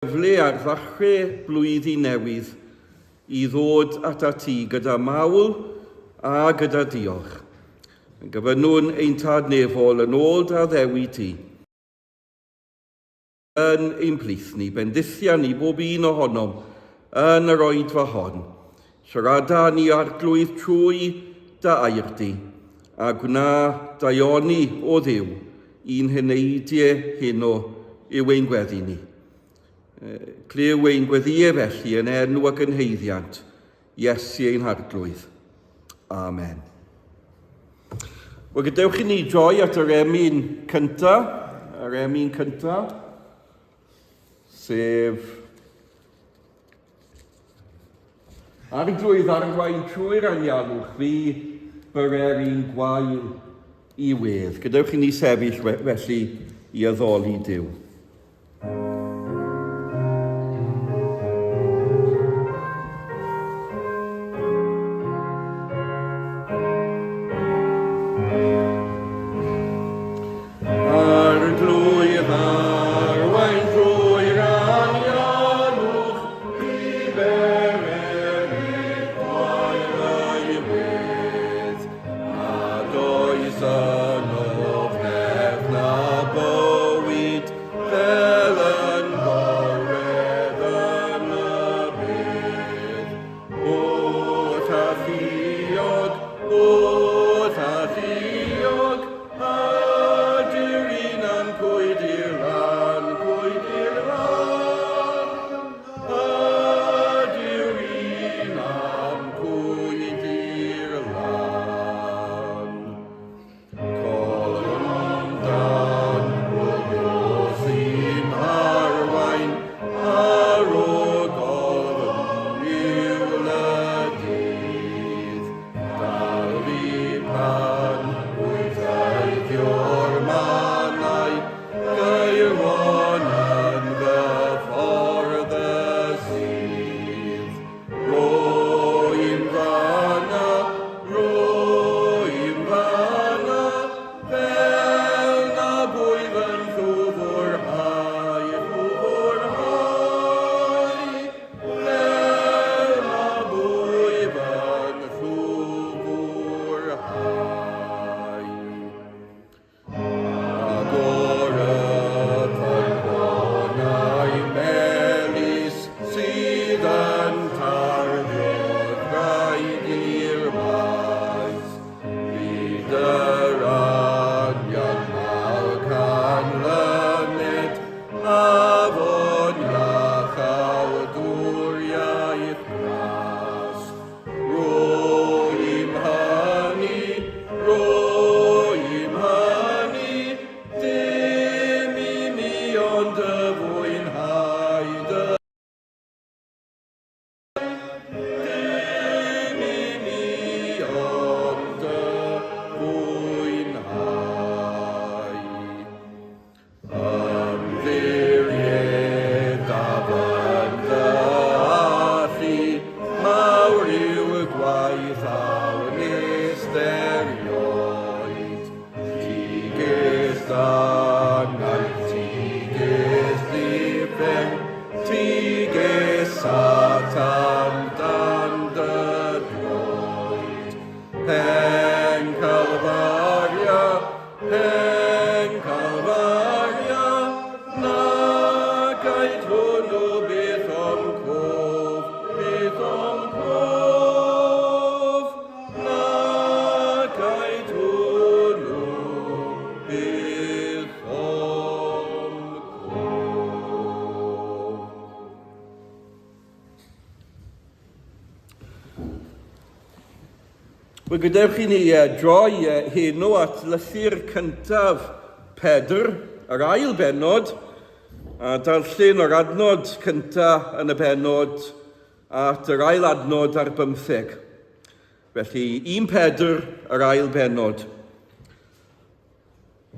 Cyfle ar ddechrau blwyddyn newydd i ddod atat ti gyda mawl a gyda diolch. Yn gofynnwn ein Tad Nefol yn ôl dy addewid ti. Yn ein plith ni, bendithia ni bob un ohonom yn yr oedfa hon. Siarada ni Arglwydd trwy dy air di, a gwna daioni o Dduw i'n heneidie heno yw ein gweddi ni. Clyw ein gweddïe felly yn enw ac yn haeddiant Iesu ein Harglwydd. Amen. Wel, gadewch i ni droi at yr emyn cynta, yr emyn cynta, sef Arglwydd arwain trwy'r anialwch fi, byrer un gwael i wedd. Gadewch i ni sefyll felly i addoli Duw. Arglwydd arwain trwy'r anialwch i bererin gwael ei wedd, nad oes ynof neb na bywyd fel yn gorwedd yn y bedd. Wrth alluog, wrth alluog, ydy'r un a'n pwyd i'r lan, pwyd i'r lan. Ydy'r un a'n pwyd i'r lan. Colofn dan wrth i'm harwain, ar o golofn niwl y dydd. Dal fi pan wyt aethio'r mannau, gaerwon yn fy ffordd y sydd. Rho i'm fanna, rho i'm fanna, fel na bwyf yn llwfrhau, llwfrhau, fel na bwyf yn llwfrhau. Agor y ffynhonnau melys sydd yn tarddu'r rhaid i'r maes. Byd yr anian mal canlyned, afon iachawdwriaeth gras. Rho i'm hynny, rho i'm hynny, dim i mi ond dy fwynhau dy Dim i mi ond dy fwynhau. Ymddiriedaf yn dy allu, mawr yw y gwaith a wnest erioed. Ti gest angau, ti gest uffern, ti gest Satan dan dy droed. Pen Calfaria, Pen Calfaria, nac aed hwnnw byth o'm cof, byth o'm cof, nac aed hwnnw byth o'm cof. Wel, gadewch i ni droi heno at lythyr cyntaf Pedr, yr ail bennod, a darllen o'r adnod cyntaf yn y bennod at yr ail adnod ar bymtheg. Felly, 1 Pedr, yr ail bennod.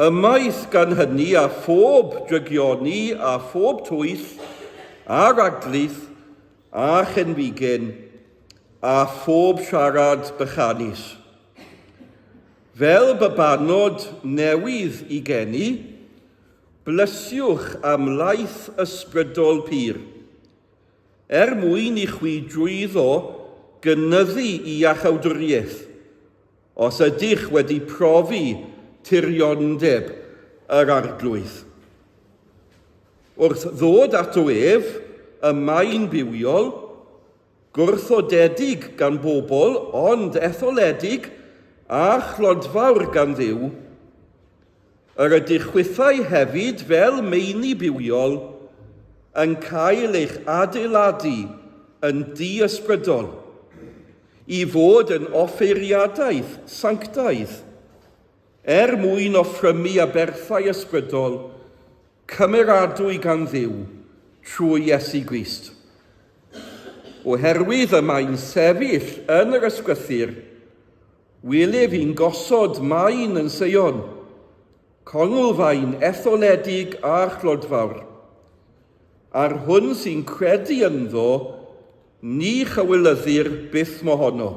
Ymaith gan hynny a phob drygioni a phob twyll a rhaglith a chenfigen a phob siarad bychanus. Fel babanod newydd i geni, Blysiwch am laeth ysbrydol pur, er mwyn i chwi drwyddo gynyddu i iachawdwriaeth, os ydych wedi profi tiriondeb yr Arglwydd. Wrth ddod ato ef, y mae'n bywiol, gwrthodedig gan bobl ond etholedig a chlodfawr gan Dduw, yr ydych chwithau hefyd fel meini bywiol yn cael eich adeiladu yn dŷ ysbrydol, i fod yn offeiriadaeth sanctaidd, er mwyn offrymu aberthau ysbrydol cymeradwy gan Dduw trwy Iesu Grist. Oherwydd y mae'n sefyll yn yr ysgrythur, Wele fi'n gosod maen yn Seion, conglfaen etholedig a chlodfawr, a'r hwn sy'n credu ynddo, ni chywilyddir byth mohono.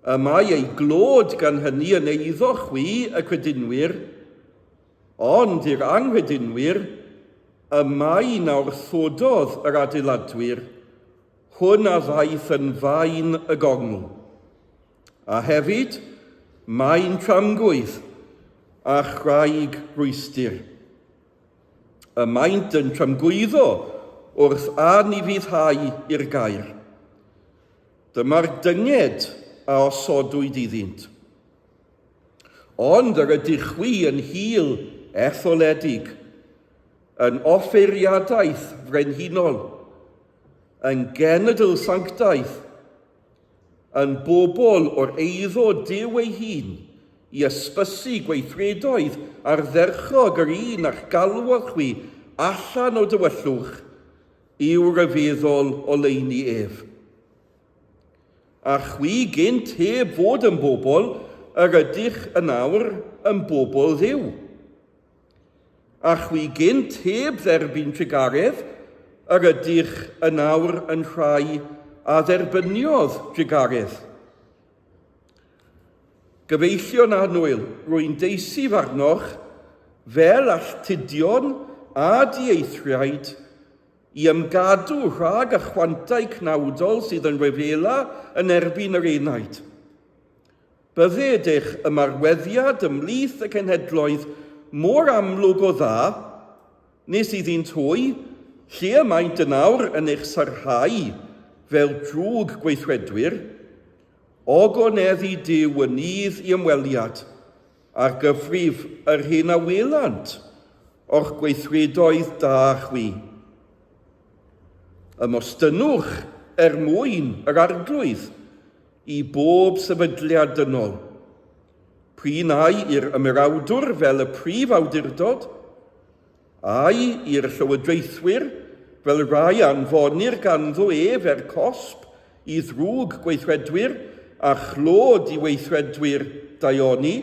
Y mae ei glod gan hynny yn eiddo chwi, y credinwyr, Ond i'r anghredinwyr, y mae na wrthododd yr adeiladwyr, hwn a ddaeth yn faen y gongl. A hefyd, maen tramgwydd a chraig rwystr. Y maent yn tramgwyddo wrth anufuddhau i'r gair. Dyma'r dynged a osodwyd iddynt. Ond yr ydych chwi yn hil etholedig, yn offeiriadaeth frenhinol, yn genedl sanctaidd, yn bobl o'r eiddo Duw ei hun, i ysbysu gweithredoedd ardderchog yr un a'ch galwodd chwi allan o dywyllwch i'w ryfeddol oleuni ef. A chwi gynt heb fod yn bobl, yr ydych yn awr yn bobl Dduw. A chwi gynt heb dderbyn trugaredd, yr ydych yn awr yn rhai a dderbyniodd drugaredd. Gyfeillion annwyl, rwy'n deisyf arnoch fel alltudion a dieithriaid i ymgadw rhag y chwantau cnawdol sydd yn rhyfela yn erbyn yr enaid. Bydded eich ymarweddiad ymhlith y cenhedloedd mor amlwg o dda, nes iddynt hwy, lle y maent yn awr yn eich sarhau fel drwg gweithredwyr, ogoneddu Duw yn nydd i ymweliad, ar gyfrif yr hyn a welant o'ch gweithredoedd da chwi. Ymostynnwch er mwyn yr Arglwydd i bob sefydliad dynol, p'un ai i'r ymerawdwr fel y prif awdurdod, ai i'r llywodraethwyr fel rhai a anfonir ganddo ef er cosb i ddrwg gweithredwyr a chlod i weithredwyr daioni.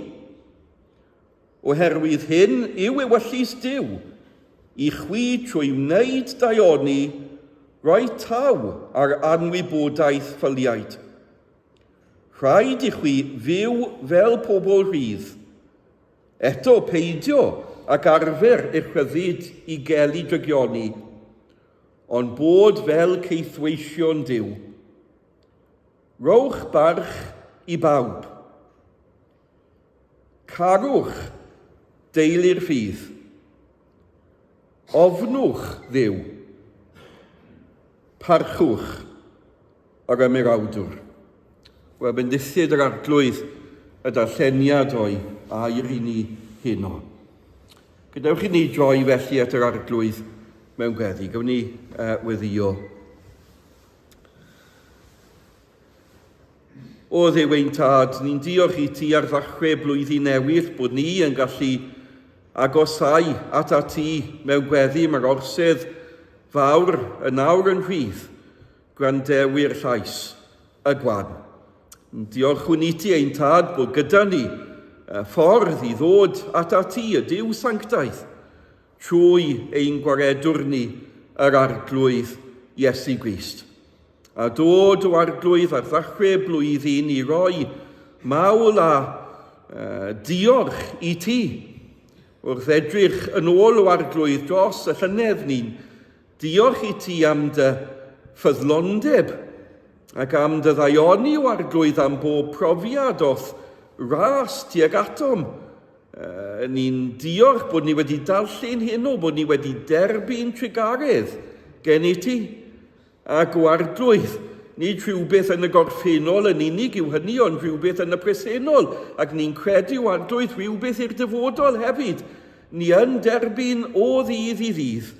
Oherwydd hyn yw ewyllys Duw i chwi trwy wneud daioni roi taw ar anwybodaeth ffyliaid. Rhaid i chwi fyw fel pobl rhydd. Eto peidio ag arfer eich rhyddid i gelu drygioni, ond bod fel caethweision Duw. Rhowch barch i bawb. Carwch deulu'r ffydd. Ofnwch Dduw. Parchwch yr ymerawdwr. Wel, bendithied yr Arglwydd y darlleniad o'i air i ni heno. Gadewch i ni droi felly at yr Arglwydd mewn gweddi. Gawn ni weddio. O Dduw ein Tad, ni'n diolch i ti ar ddechrau blwyddyn newydd bod ni yn gallu agosau at a ti mewn gweddi. Mae'r orsedd fawr yn awr yn rhydd, gwrandewyr llais y gwan. Diolchwn i ti ein Tad bod gyda ni ffordd i ddod at a ti, y Duw sanctaidd, trwy ein gwaredwr ni, yr Arglwydd Iesu Grist. A dod o Arglwydd ar ddechrau blwyddyn i roi mawl a diolch i ti. Wrth edrych yn ôl o Arglwydd dros y llynedd ni'n diolch i ti am dy ffyddlondeb ac am dy ddaioni o Arglwydd am bob profiad o'th ras tuag atom. Ni'n diolch bod ni wedi darllen heno, bod ni wedi derbyn trugaredd gen i ti. Ac o Arglwydd, nid rhywbeth yn y gorffennol yn unig yw hynny, ond rhywbeth yn y presennol, ac ni'n credu, o Arglwydd, rhywbeth i'r dyfodol hefyd. Ni yn derbyn o ddydd i ddydd,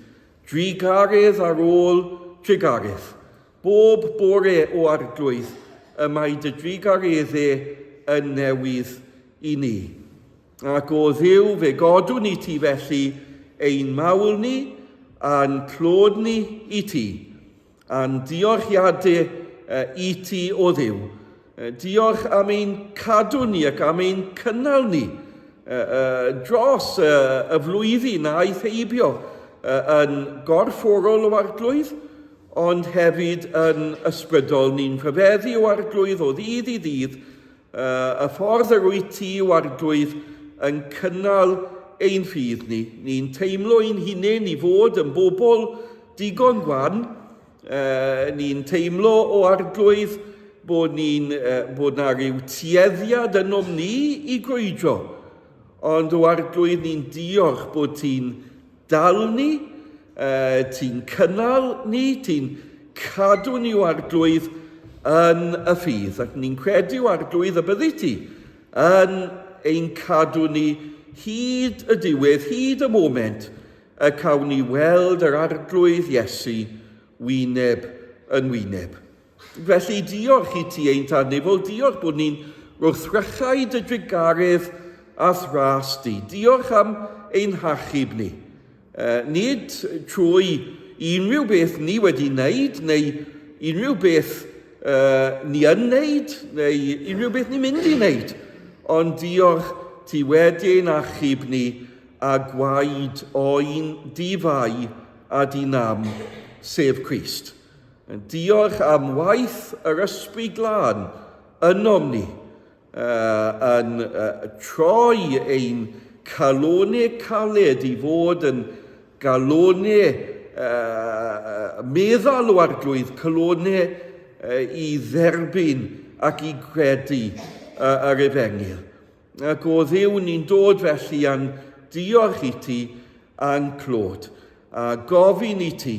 drugaredd ar ôl trugaredd. Bob bore, o Arglwydd, y mae dy drugareddau yn newydd i ni. Ac o Dduw, fe godwn i ti felly ein mawl ni a'n clod ni i ti, a'n diolchiadau i ti o Dduw. Diolch am ein cadw ni ac am ein cynnal ni dros y flwyddyn a aeth heibio yn gorfforol o Arglwydd, ond hefyd yn ysbrydol. Ni'n rhyfeddu o Arglwydd o ddydd i ddydd Y ffordd yr wyt ti, o Arglwydd, yn cynnal ein ffydd ni. Ni'n teimlo ein hunain i fod yn bobl digon gwan. Ni'n teimlo, o Arglwydd, bod, ni'n, bod na ryw tueddiad ynom ni i grwydro. Ond, o Arglwydd, ni'n diolch bod ti'n dal ni, ti'n cynnal ni, ti'n cadw ni o Arglwydd yn y ffydd. Ac ni'n credu o Arglwydd y byddi ti yn ein cadw ni hyd y diwedd, hyd y moment y cawn ni weld yr Arglwydd Iesu wyneb yn wyneb. Felly diolch i ti ein Tad Nefol, diolch bod ni'n wrthrychau dy drugaredd a'th ras di. Diolch am ein hachub ni. Nid trwy unrhyw beth ni wedi wneud, neu unrhyw beth ni yn wneud, neu unrhyw beth ni'n mynd i wneud, ond diolch ti wedi ein achub ni a gwaed oen di-fai a di-nam, sef Crist. Diolch am waith yr Ysbryd Glân ynom ni, yn troi ein calonau caled i fod yn galonau meddal o Arglwydd, calonau i dderbyn ac i gredu yr Efengyl. Ac o Dduw ni'n dod felly a'n diolch i ti a'n clod, a gofyn i ti,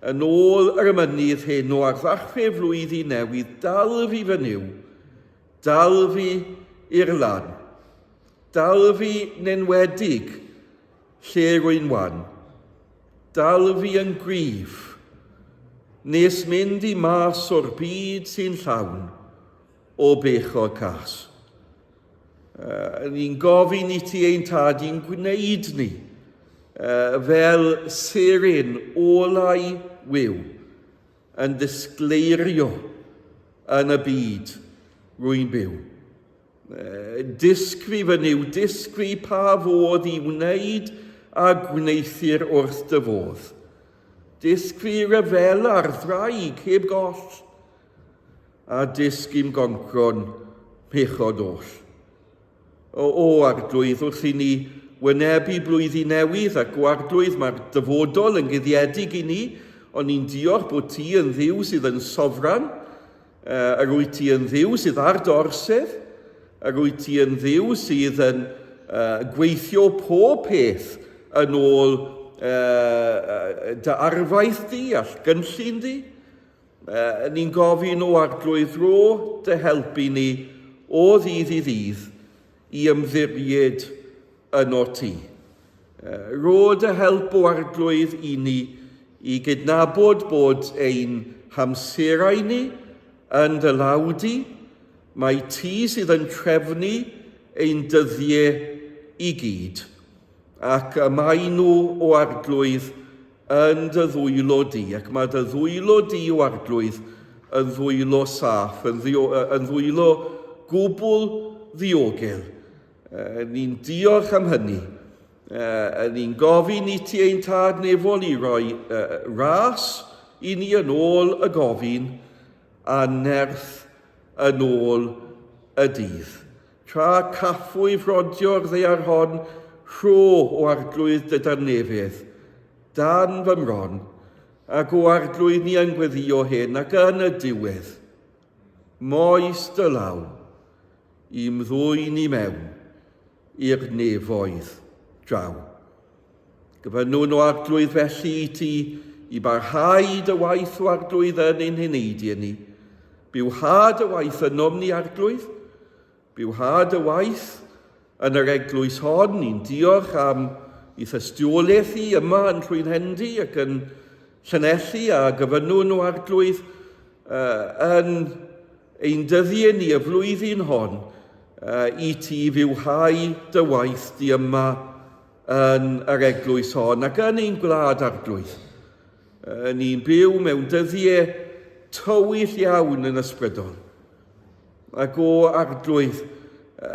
yn ôl yr emynydd heno ar ddechrau flwyddyn newydd, dal fi fy Nuw, dal fi i'r lan, dal fi nenwedig lle rwy'n wan, dal fi yn gryf, nes mynd i mas o'r byd sy'n llawn o bechod cas. Ni'n gofyn i ti ein tad i'n gwneud ni fel seren olau wiw yn disgleirio yn y byd rwy'n byw. Dysg fi fy Nuw, dysg fi pa fodd i wneud a gwneuthur wrth dy fodd. Dysg fi ryfela'r ddraig heb goll, a dysg i'm goncron pechod oll. O, o Arglwydd, wrth i ni wynebu blwyddyn newydd ac o Arglwydd mae'r dyfodol yn guddiedig i ni, ond ni'n diolch bod ti yn Dduw sydd yn sofran, yr wyt ti yn Dduw sydd ar dy orsedd, yr wyt ti yn Dduw sydd yn gweithio pob peth yn ôl dy arfaeth di a'th gynllun di. Ni'n gofyn o Arglwydd rho dy helpu ni o ddydd i ddydd i ymddiried yno ti. Rho dy help o Arglwydd i ni i gydnabod bod ein hamserau ni yn dy law di, mai ti sydd yn trefnu ein dyddiau i gyd. Ac y mae nhw, o Arglwydd, yn dy ddwylo di, ac mae dy ddwylo di, o Arglwydd, yn ddwylo saff, yn, ddio, yn ddwylo gwbl ddiogel. Ni'n diolch am hynny. Ni'n gofyn i ti ein tad nefol i roi ras i ni yn ôl y gofyn a nerth yn ôl y dydd. Tra caffwy frodio'r ddaear hon, rho o Arglwydd dy dangnefedd dan fy mron, ac o Arglwydd ni yn gweddio hyn ac yn y diwedd, moes dy law i'm ddwyn i mewn i'r nefoedd draw. Gofynnwn o Arglwydd felly i ti i barhau dy waith o Arglwydd yn ein heneidiau ni. Bywha dy waith ynom ni, Arglwydd. Bywha dy waith yn yr eglwys hon. Ni'n diolch am i thystiolaeth i yma yn Llwynhendy ac yn Llanelli a gofynnwn o Arglwydd uh, yn ein dyddiau ni y flwyddyn hon uh, i ti fywhau dy waith di yma yn yr eglwys hon ac yn ein gwlad arglwydd. Ni'n byw mewn dyddiau tywyll iawn yn ysbrydol. Ac o arglwydd,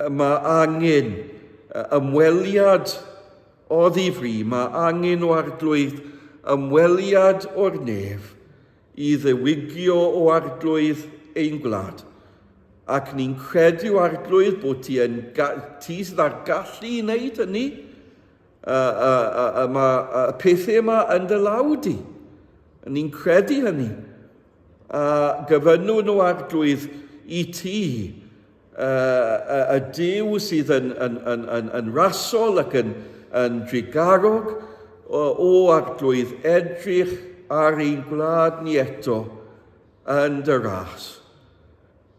mae angen ymweliad o ddifri, mae angen o arglwydd ymweliad o'r nef i ddiwygio o Arglwydd ein gwlad. Ac ni'n credu o Arglwydd bod ti, yn, ti sydd â'r gallu i wneud hynny. Mae y pethau yma yn dy law di. Ni'n credu hynny. A gyfynnwn o Arglwydd i ti y Duw sydd yn, yn, yn, yn, yn rasol ac yn, yn drugarog, o, o Arglwydd, edrych ar ein gwlad ni eto yn dy ras.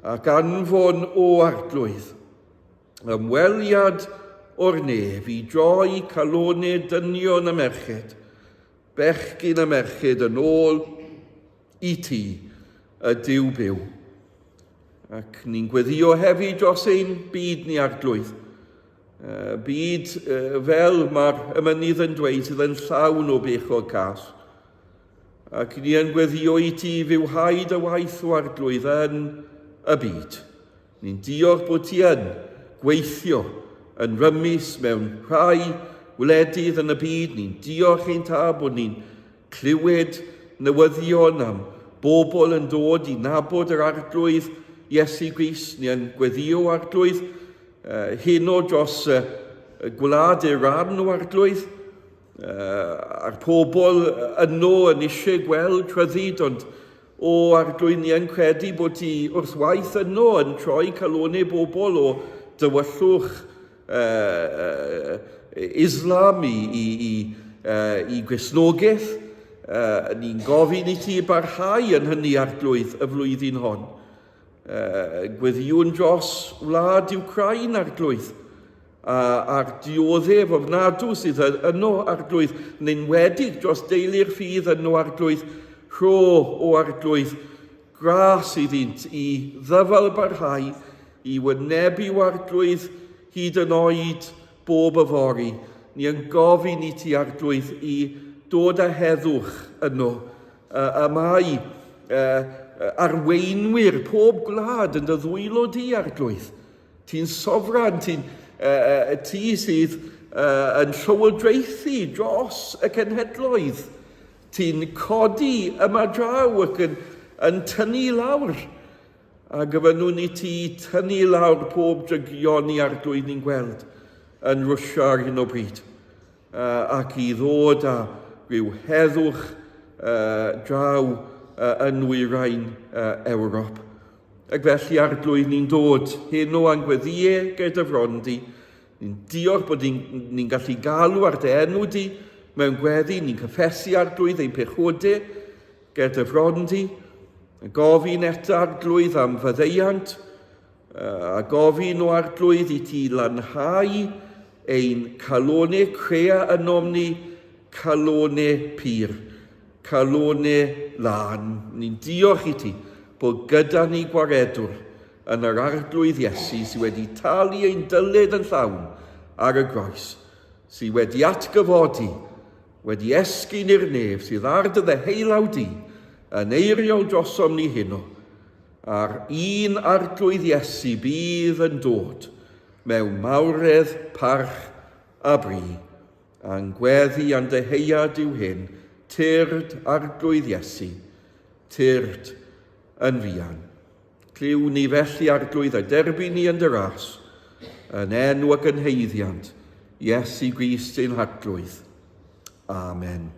Ac anfon o Arglwydd, ymweliad o'r nef i droi calonau dynion a merched, bechgyn a merched yn ôl i ti, y Duw byw. Ac ni'n gweddio hefyd dros ein byd ni arglwydd. Byd fel mae'r ymynydd yn dweud sydd yn llawn o bechod cas. Ac ni yn gweddio i ti fywhau dy waith o arglwydd yn y byd. Ni'n diolch bod ti yn gweithio yn rymus mewn rhai wledydd yn y byd. Ni'n diolch ein ta bod ni'n Clywed newyddion am bobl yn dod i nabod yr Arglwydd Iesu Grist. Ni yn gweddio Arglwydd uh, heno dros uh, gwlad Iran o Arglwydd. Uh, a'r pobl yno yn eisiau gweld rhyddid, ond o Arglwydd ni yn credu bod ti wrth waith yno yn troi calonau bobl o dywyllwch uh, Islam i, i, i, uh, i Gristnogaeth. Uh, ni'n gofyn i ti barhau yn hynny arglwydd y flwyddyn hon. Uh, gweddiwn dros wlad Ukraine arglwydd a, a'r dioddef ofnadw sydd yno arglwydd, yn enwedig dros deulu'r ffydd yno arglwydd, rho o arglwydd Gras iddynt i ddyfalbarhau i wynebu Arglwydd hyd yn oed bob yfory. Ni yn gofyn i ti, Arglwydd, i dod â heddwch yno. Y mae arweinwyr pob gwlad yn dy ddwylo di, Arglwydd. Ti'n sofran, ti'n, ti sydd yn llywodraethu dros y cenhedloedd. Ti'n codi yma draw ac yn, yn tynnu i lawr. A gofynnwn i ti tynnu i lawr pob drygioni arglwydd ni'n gweld yn Rwsia ar hyn o bryd. Uh, ac i ddod â rhyw heddwch uh, draw uh, yn nwyrain uh, Ewrop. Ac felly arglwydd ni'n dod heno a'n gweddiau gyda fron di, Ni'n diolch bod ni'n ni gallu galw ar dy enw di mewn gweddi, ni'n cyffesu arglwydd ein pechodau ger dy fron di, a gofyn eto arglwydd am faddeuant, a gofyn o arglwydd i ti lanhau ein calonau, crea ynom ni calonau pur, calonau lân. Ni'n diolch i ti bod gyda ni gwaredwr yn yr Arglwydd Iesu sydd wedi talu ein dyled yn llawn ar y groes, sydd wedi atgyfodi, wedi esgyn i'r nef, sydd ar dy ddeheulaw di, yn eiriol drosom ni heno, a'r un Arglwydd Iesu bydd yn dod mewn mawredd, parch a bri. A'n gweddi a'n deheuad yw hyn, tyrd Arglwydd Iesu, tyrd yn fuan. Clyw ni felly, Arglwydd, a derbyn ni yn dy ras, yn enw ac yn haeddiant Iesu Grist ein Harglwydd. Amen.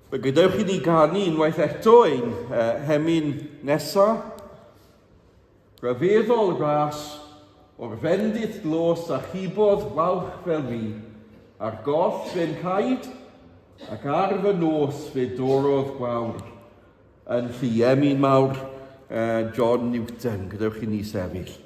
Fe gadewch i ni ganu unwaith eto ein hemyn nesaf. Rhyfeddol ras o'r fendith glos a chibodd walch fel fi, ar goll fe'n caed, ac ar fy nos fe dorodd gwawr. Yn llu emyn mawr John Newton, gadewch i ni sefyll.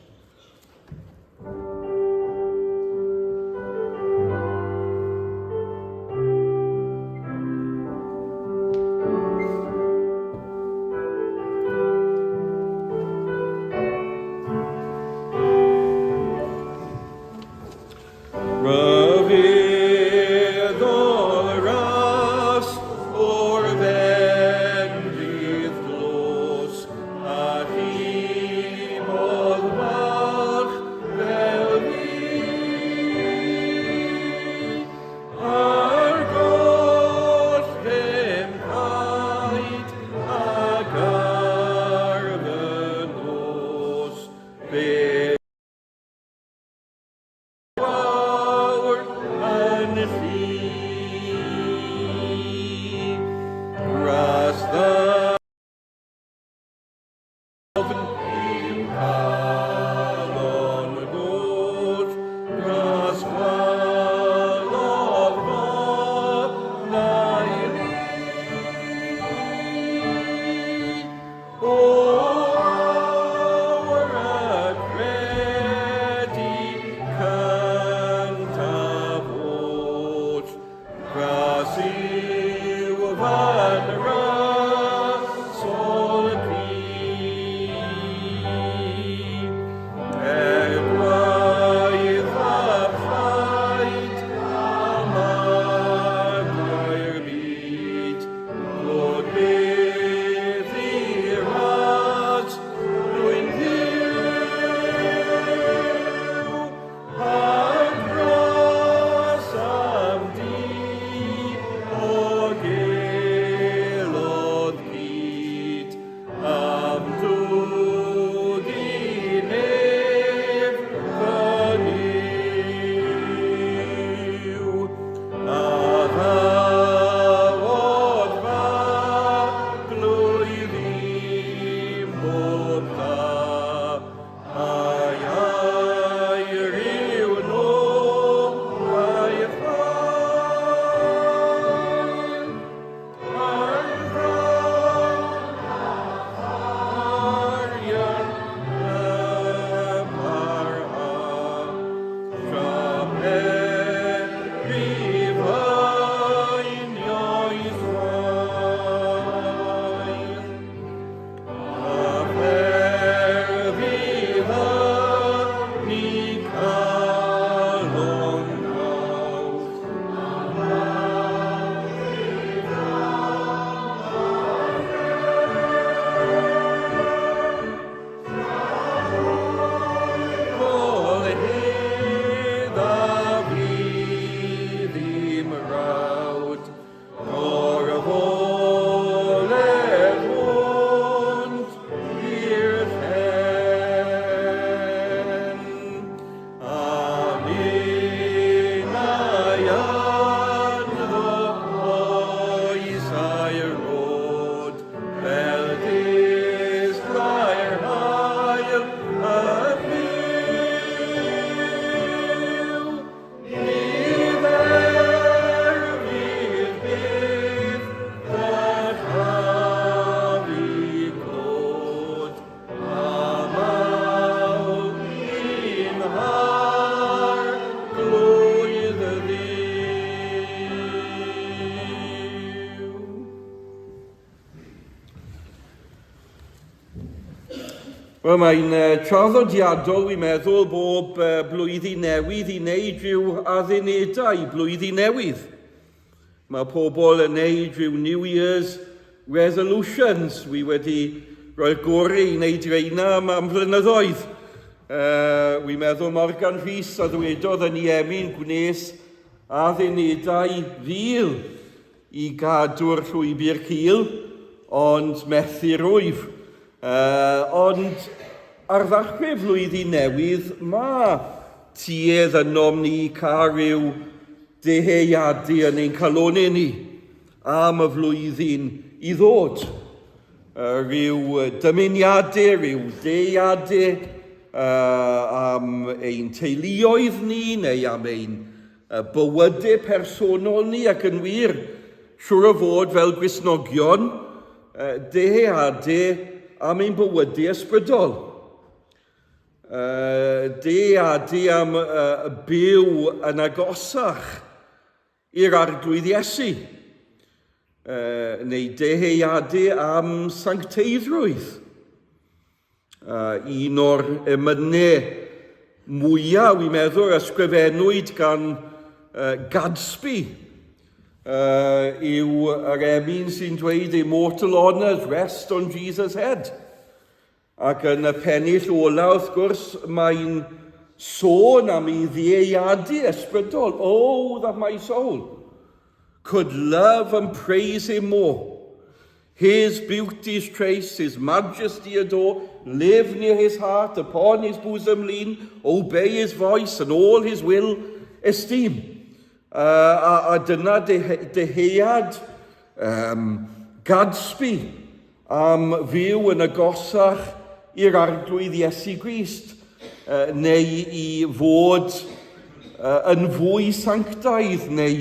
Wel, mae'n traddodiadol, wi'n meddwl, bob blwyddyn newydd i wneud rhyw addunedau blwyddyn newydd. Mae pobl yn wneud rhyw New Year's resolutions. Wi wedi rhoi'r gorau i wneud reina am, am flynyddoedd. Wi'n meddwl Morgan Rhys a ddwedodd yn ei emyn gwnes addunedau fil i gadw'r llwybr cul, ond methu rwyf. Ond ar ddechrau flwyddyn newydd, mae tuedd ynom ni cael rhyw deheuadu yn ein calonau ni am y flwyddyn i ddod. Rhyw dymuniadau, rhyw deuadau am ein teuluoedd ni neu am ein bywydau personol ni ac yn wir, siŵr o fod fel Gristnogion, dyheadau am ein bywydau ysbrydol. Dyheadu am byw yn agosach i'r Arglwydd Iesu, neu dyheadu am sancteiddrwydd. Un o'r emynau mwyaf, wi'n meddwl, ysgrifennwyd gan Gadsby, yw yr emyn sy'n dweud Immortal Honours Rest on Jesus' Head. Ac yn y pennill ola, wrth gwrs, mae'n sôn am ei ddieiadu ysbrydol. Oh, that my soul could love and praise him more. His beauty's trace, his majesty adore, live near his heart, upon his bosom lean, obey his voice and all his will esteem. A dyna dyhead Gadsby am fyw yn agosach i'r Arglwydd Iesu Grist, neu i fod yn fwy sanctaidd, neu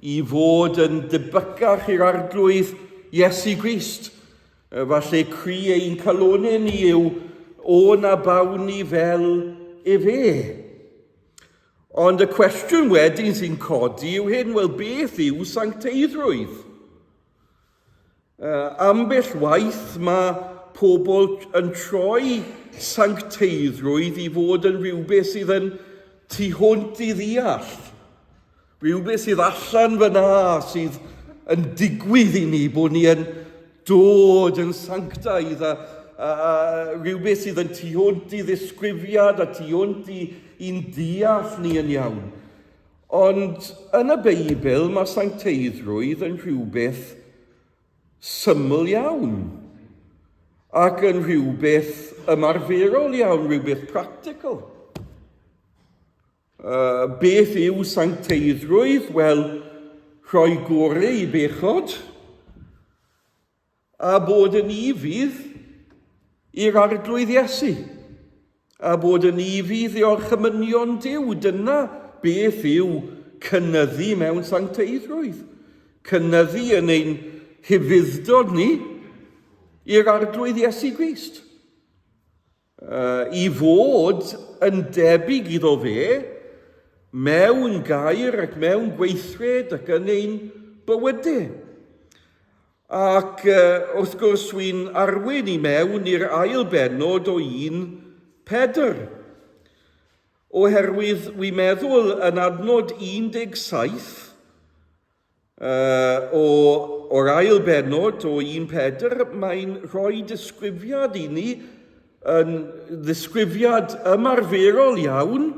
i fod yn debycach i'r Arglwydd Iesu Grist. Falle cri ein calonau ni yw, o na bawn ni fel efe. Ond y cwestiwn wedyn sy'n codi yw hyn, wel beth yw sancteiddrwydd? Ambell waith mae pobl yn troi sancteiddrwydd i fod yn rhywbeth sydd yn tu hwnt i ddeall. Rhywbeth sydd allan fyna, sydd yn digwydd i ni, bod ni yn dod yn sanctaidd a, a, a rhywbeth sydd yn tu hwnt i ddisgrifiad a tu hwnt i, i'n deall ni yn iawn. Ond yn y Beibl mae sancteiddrwydd yn rhywbeth syml iawn ac yn rhywbeth ymarferol iawn, rhywbeth practical. Beth yw sancteiddrwydd? Wel, rhoi gorau i bechod, a bod yn ufudd i'r Arglwydd Iesu, a bod yn ufudd i orchymynion Duw. Dyna beth yw cynyddu mewn sancteiddrwydd. Cynyddu yn ein hufudd-dod ni i'r Arglwydd Iesu Grist. I fod yn debyg iddo fe mewn gair ac mewn gweithred ac yn ein bywydau. Ac wrth gwrs wy'n arwain i mewn i'r ail bennod o 1 Pedr. Oherwydd wy'n meddwl yn adnod 17 o, o'r ail bennod o 1 Pedr, mae'n rhoi disgrifiad i ni, yn ddisgrifiad ymarferol iawn,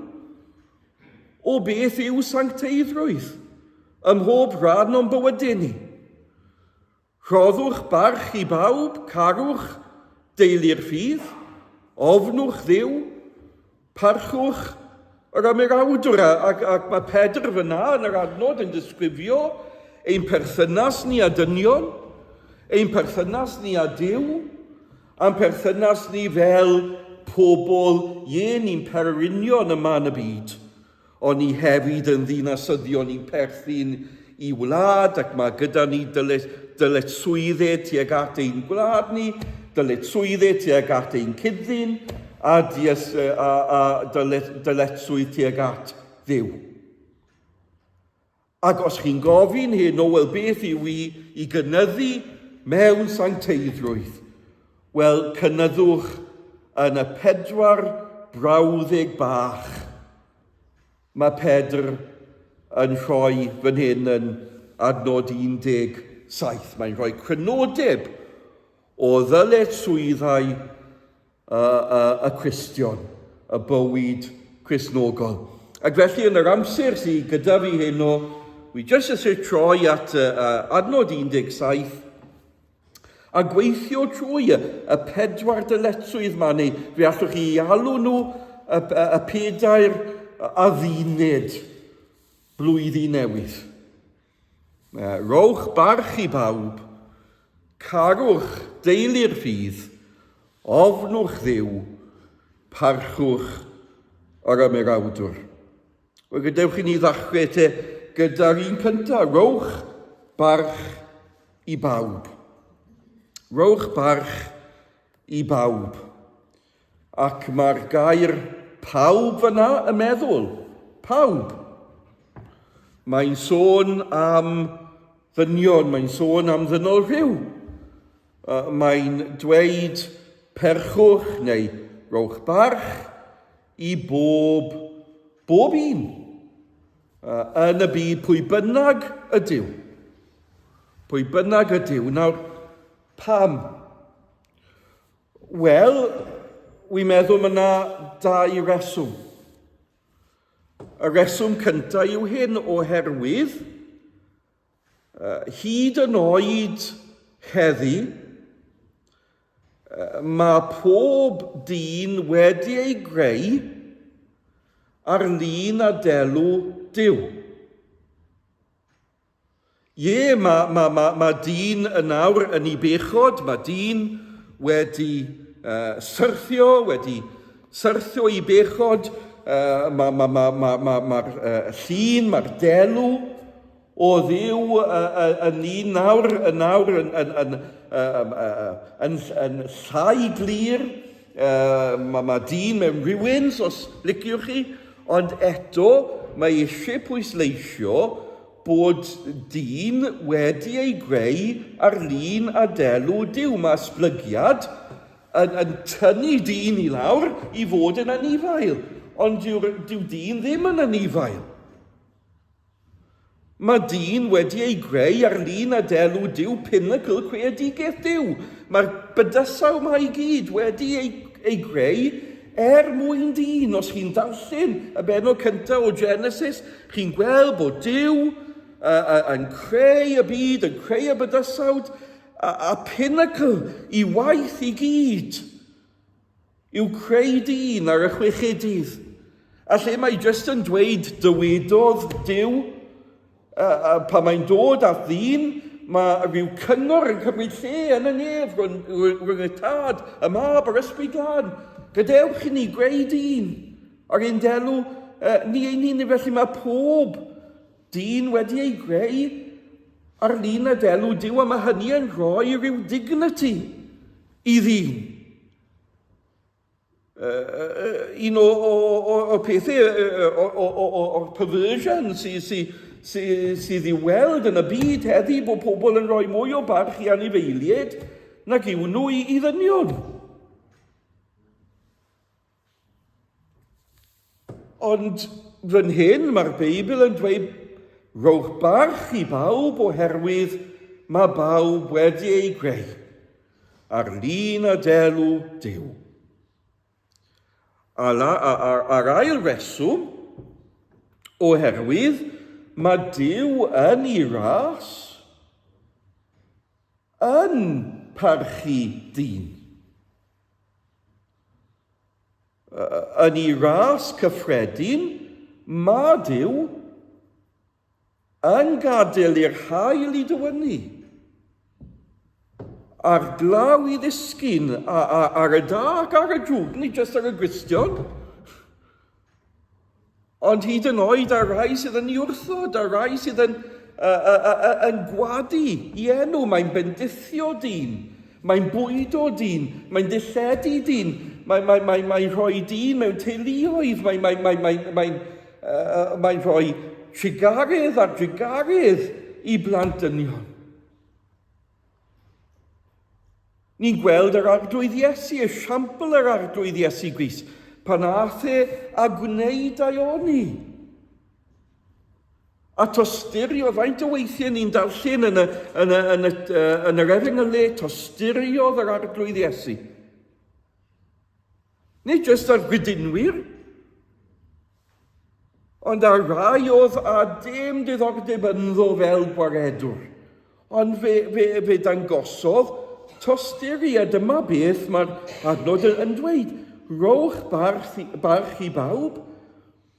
o beth yw sancteiddrwydd ym mhob rhan o'n bywydau ni. Rhoddwch barch i bawb, carwch deulu'r ffydd, ofnwch Dduw, parchwch yr ymerawdwr. Ac, ac mae Pedr fyna yn yr adnod yn disgrifio ein perthynas ni â dynion, ein perthynas ni â Duw, a'n perthynas ni fel pobl, ie, ni'n pererinion yma yn y byd, Ond ni hefyd yn ddinasyddion ni'n perthyn i wlad ac mae gyda ni dyletswyddau tuag at ein gwlad ni, dyletswyddau tuag at ein cyd-ddyn a, dias, a, a dyletswydd tuag at Dduw. Ac os chi'n gofyn heno, wel beth yw i, i gynyddu mewn sancteiddrwydd? Wel, cynyddwch yn y pedwar brawddeg bach mae Pedr yn rhoi fan hyn yn adnod 17. Mae'n rhoi crynodeb o ddyletswyddau y, y, y Cristion, y bywyd Cristnogol. Ac felly yn yr amser sydd gyda fi heno, wi jyst eisiau troi at adnod 17 a gweithio trwy y, y pedwar dyletswydd ma, neu fe allwch chi alw nhw y, y, y pedair adduned blwyddyn newydd. Rhowch barch i bawb, carwch deulu'r ffydd, ofnwch Dduw, parchwch yr ymerawdwr. Wel, gadewch i ni ddechrau te gyda'r un cyntaf. Rhowch barch i bawb. Rhowch barch i bawb. Ac mae'r gair pawb fyna yn meddwl. Pawb. Mae'n sôn am ddynion, mae'n sôn am ddynol rhyw. Mae'n dweud perchwch neu rowch barch i bob, bob un yn y byd pwy bynnag ydyw. Pwy bynnag ydyw. Nawr, pam? Wel, wi'n meddwl mae yna dau reswm. Y reswm cyntaf yw hyn oherwydd hyd yn oed heddi, mae pob dyn wedi ei greu ar lun a delw Duw. Ie, mae, mae, mae, mae dyn yn awr yn ei bechod, mae dyn wedi uh, syrthio, wedi syrthio i bechod, uh, mae'r ma, ma, ma, ma, ma, uh, llun, mae'r delw o Dduw uh, uh, yn un nawr, yn nawr yn, yn, yn, uh, uh, yn, yn llai glir, uh, mae, mae dyn mewn ruins, os liciwch chi, ond eto mae eisiau pwysleisio bod dyn wedi ei greu ar lun a delw Duw. Mae esblygiad yn, yn tynnu dyn i lawr i fod yn anifail, ond dyw'r, dyw dyn ddim yn anifail. Mae dyn wedi ei greu ar lun a delw Duw, pinnacle creadigaeth Duw. Mae'r bydysawd yma i gyd wedi ei, ei greu er mwyn dyn. Os chi'n darllen y bennod cyntaf o Genesis, chi'n gweld bod Duw uh, yn creu y byd, yn creu y bydysawd, a, a pinnacle i waith i gyd yw creu dyn ar y chwechedydd. A lle mae jyst yn dweud dywedodd Duw, A, a pan mae'n dod at ddyn, mae rhyw cyngor yn cymryd lle yn y nef rhwng, rhwng y tad, y mab a'r ysbryd glân. Gadewch i ni greu dyn ar ein delw uh, ni ein hun. Felly mae pob dyn wedi ei greu ar lun a delw Duw, a mae hynny yn rhoi rhyw dignity i ddyn. Un o, o, o, o pethau, o'r perversion sydd sy, sy, sydd i'w weld yn y byd heddi, bod pobl yn rhoi mwy o barch i anifeiliaid nag yw nhw i, i ddynion. Ond fan hyn mae'r Beibl yn dweud rhowch barch i bawb oherwydd mae bawb wedi ei greu ar lun a delw Duw. A'r ail reswm, oherwydd mae Duw yn ei ras yn parchu dyn. Yn ei ras cyffredin, mae Duw yn gadael i'r haul i dywynnu, a'r glaw i ddisgyn ar y da ac ar y drwg, nid jyst ar y Gristion, ond hyd yn oed ar rai sydd yn ei wrthod, ar rai sydd yn, uh, uh, uh, yn gwadu i enw, mae'n bendithio dyn, mae'n bwydo dyn, mae'n dilledu dyn, mae'n mae, mae, mae rhoi dyn mewn teuluoedd, mae'n mae, mae, mae, mae, uh, mae rhoi trugaredd ar drugaredd i blant dynion. Ni'n gweld yr Arglwydd Iesu, esiampl yr Arglwydd Iesu Grist, pan aeth e a gwneud daioni. A tosturiodd, faint o weithiau ni'n darllen yn, y, yn, y, yn, y, yn yr efengylu, tosturiodd yr Arglwydd Iesu. Nid jyst ar gredinwyr, ond ar rai oedd â dim diddordeb ynddo fel gwaredwr. Ond fe, fe, fe dangosodd tosturi, a dyma beth mae'r adnod yn, yn dweud. Rowch barch, barch i bawb.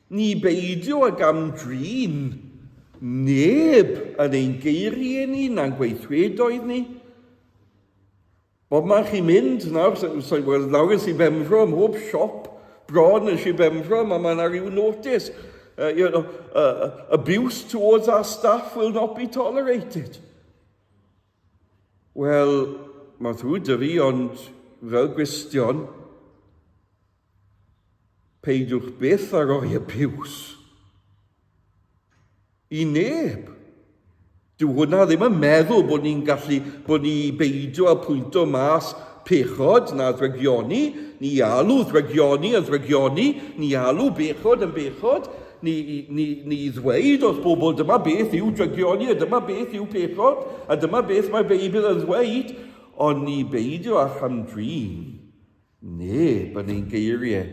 Ni beidio ag amdrin neb yn ein geiriau ni na'n gweithredoedd ni. Bob man chi'n mynd nawr, so, well, lawr yn Sir Benfro, ym mhob siop bron yn Sir Benfro, mae ma yna rhyw notice. Abuse towards our staff will not be tolerated. Wel, mae ddrwg dy fi, ond fel Gristion, peidiwch byth â rhoi abuse i neb. Dyw hwnna ddim yn meddwl bod ni'n gallu, bod ni i beidio â pwynto mas pechod na ddrygioni, ni alw ddrygioni yn ddrygioni, ni alw bechod yn bechod, ni, ni, ni ddweud wrth bobl dyma beth yw drygioni a dyma beth yw pechod a dyma beth mae'r Beibl yn ddweud, ond ni beidio â chamdrin neb yn ein geiriau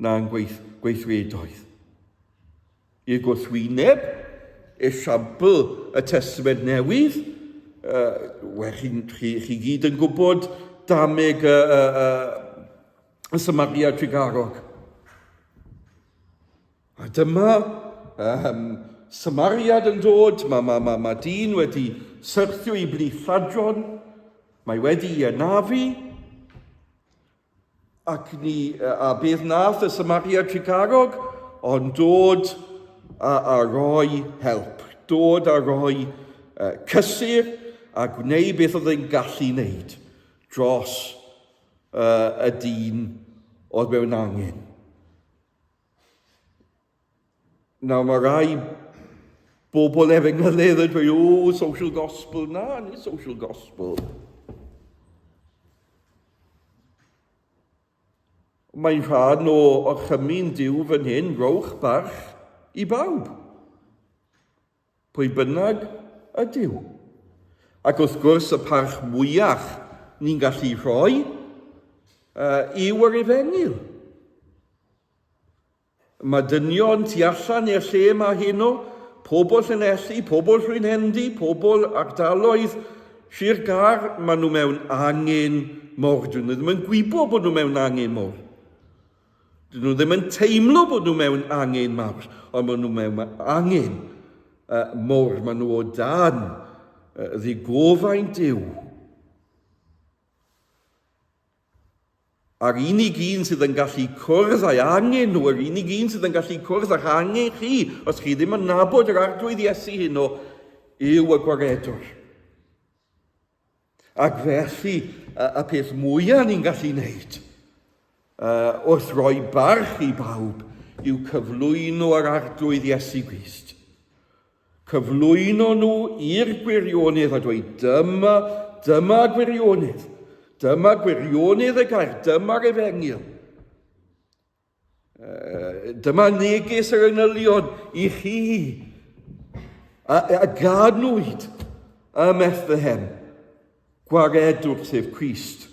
na'n gweith, gweithredoedd. I'r gwrthwyneb, esiampl y Testament Newydd, uh, wel, chi, chi, chi gyd yn gwybod dameg y, y, y, y Samaria Trugarog. A dyma um, Samariad yn dod, mae ma, ma, ma dyn wedi syrthio i blith lladron, mae wedi ei anafu, Ac ni, a beth nath y Samaria Trugarog? Ond dod a, a roi help, dod a roi uh, cysur a gwneud beth oedd e'n gallu wneud dros uh, y dyn oedd mewn angen. Nawr mae rai bobl efengylydd yn dweud, o, social gospel. Na, nid social gospel. Mae'n rhan o orchymyn Duw fan hyn, rowch barch i bawb. Pwy bynnag ydyw. Ac wrth gwrs y parch mwyach ni'n gallu rhoi uh, yw yr efengyl. Mae dynion tu allan i'r lle yma heno, pobl Llanelli, pobl Llwynhendy, pobl ardaloedd Sir Gâr, maen nhw mewn angen mawr. Dyn nhw ddim yn gwybod bod nhw mewn angen mawr. Dyn nhw ddim yn teimlo bod nhw mewn angen mawr, ond maen nhw mewn angen uh, mawr. Maen nhw o dan uh, ddigofaint Duw. A'r unig un sydd yn gallu cwrdd â'i angen nhw, yr unig un sydd yn gallu cwrdd â'ch angen chi, os chi ddim yn nabod yr Arglwydd Iesu heno, yw y Gwaredwr. Ac felly, y peth mwyaf ni'n gallu wneud wrth roi barch i bawb yw cyflwyno yr Arglwydd Iesu Grist. Cyflwyno nhw i'r gwirionedd a dweud, dyma, dyma gwirionedd, dyma gwirionedd y gair, dyma'r efengyl. Dyma neges yr enillion i chi a, a gadnwyd ym Methlehem, gwaredwr sef Crist.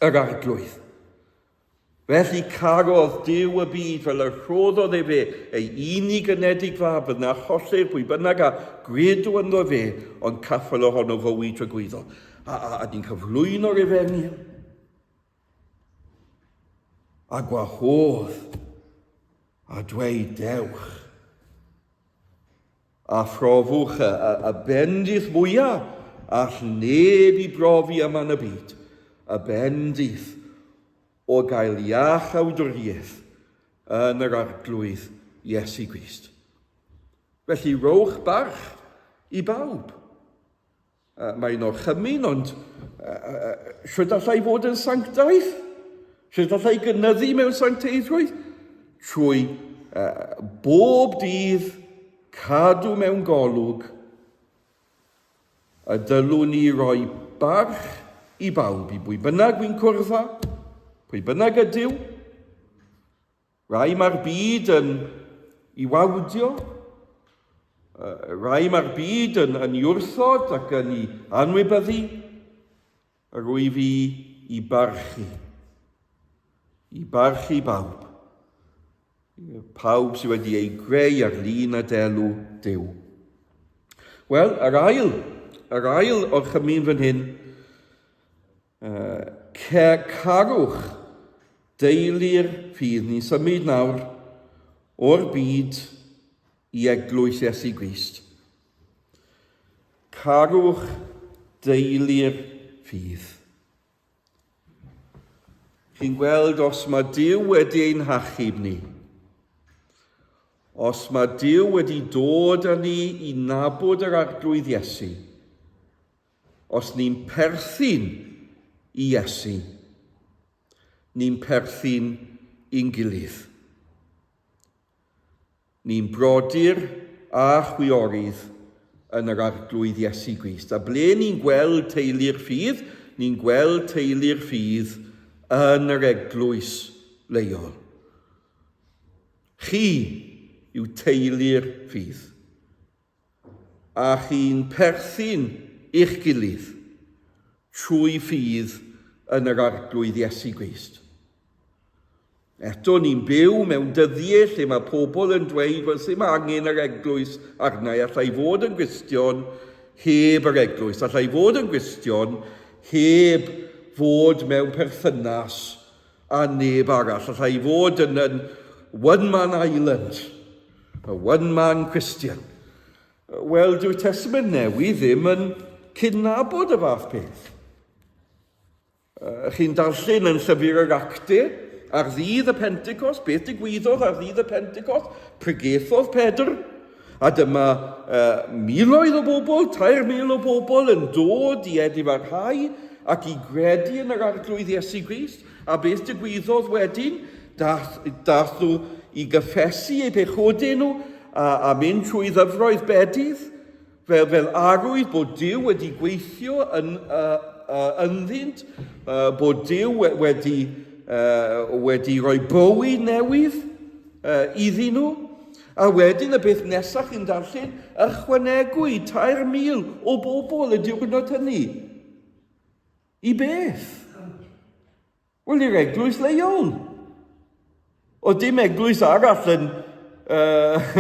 yr Arglwydd. Felly carodd Duw y byd fel y rhoddodd efe ei unig anedig fab, fel na chollir pwy bynnag a gredo ynddo fe, ond caffael ohono fywyd tragwyddol. A, a, a ni'n cyflwyno'r efengyl. A gwahodd a dweud dewch. A phrofwch y, y, y bendith mwyaf all neb i brofi yma yn y byd, y bendith o gael iachawdwriaeth yn yr Arglwydd Iesu Grist. Felly rowch barch i bawb. Mae'n orchymyn, ond sut allai fod yn sanctaidd? Sut allai gynyddu mewn sancteiddrwydd? Trwy bob dydd cadw mewn golwg y dylwn ni roi barch i bawb, i bwy bynnag wy'n cwrdd â, pwy bynnag ydyw. Rai mae'r byd yn i wawdio, rai mae'r byd yn, yn i wrthod ac yn i anwybyddu, yr wyf i i barchu. I barchu bawb. Pawb sydd wedi ei greu ar lun a delw Duw. Wel, yr ail, yr ail orchymyn fan hyn, Carwch deulu'r ffydd. Ni'n symud nawr O'r byd i eglwys Iesu Grist. Carwch deulu'r ffydd. Chi'n gweld os mae Duw wedi ein hachub ni, os mae Duw wedi dod â ni i nabod yr Arglwydd Iesu, os ni'n perthyn i Iesu, ni'n perthyn i'n gilydd. Ni'n brodyr a chwiorydd yn yr Arglwydd Iesu Grist. A ble ni'n gweld teulu'r ffydd? Ni'n gweld teulu'r ffydd yn yr eglwys leol. Chi yw teulu'r ffydd. A chi'n perthyn i'ch gilydd trwy ffydd yn yr Arglwydd Iesu Grist. Eto, ni'n byw mewn dyddiau lle mae pobl yn dweud, wel, sy'n angen yr eglwys arna i, allai fod yn Gristion heb yr eglwys, allai fod yn Gristion heb fod mewn perthynas â neb arall, allai fod yn, yn one-man island, a one-man Christian. Wel, dyw'r Testament Newydd ddim yn cydnabod y fath peth. Chi'n darllen yn Llyfr yr Actau, ar ddydd y Pentecost, beth digwyddodd ar ddydd y Pentecost? Pregethodd Pedr, a dyma uh, miloedd o bobl, 3,000 o bobl yn dod i edifarhau ac i gredu yn yr Arglwydd Iesu Grist. A beth digwyddodd wedyn? Dath, dath nhw i gyffesu eu pechodau nhw a, a mynd trwy ddyfroedd bedydd, fel, fel arwydd bod Duw wedi gweithio yn, uh, uh, ynddynt, uh, bod Duw wedi, uh, wedi rhoi bywyd newydd uh, iddyn nhw. A wedyn y beth nesaf chi'n darllen, ychwanegwyd 3,000 o bobl y diwrnod hynny. I beth? Wel, i'r eglwys leol. Oedd dim eglwys arall yn, uh,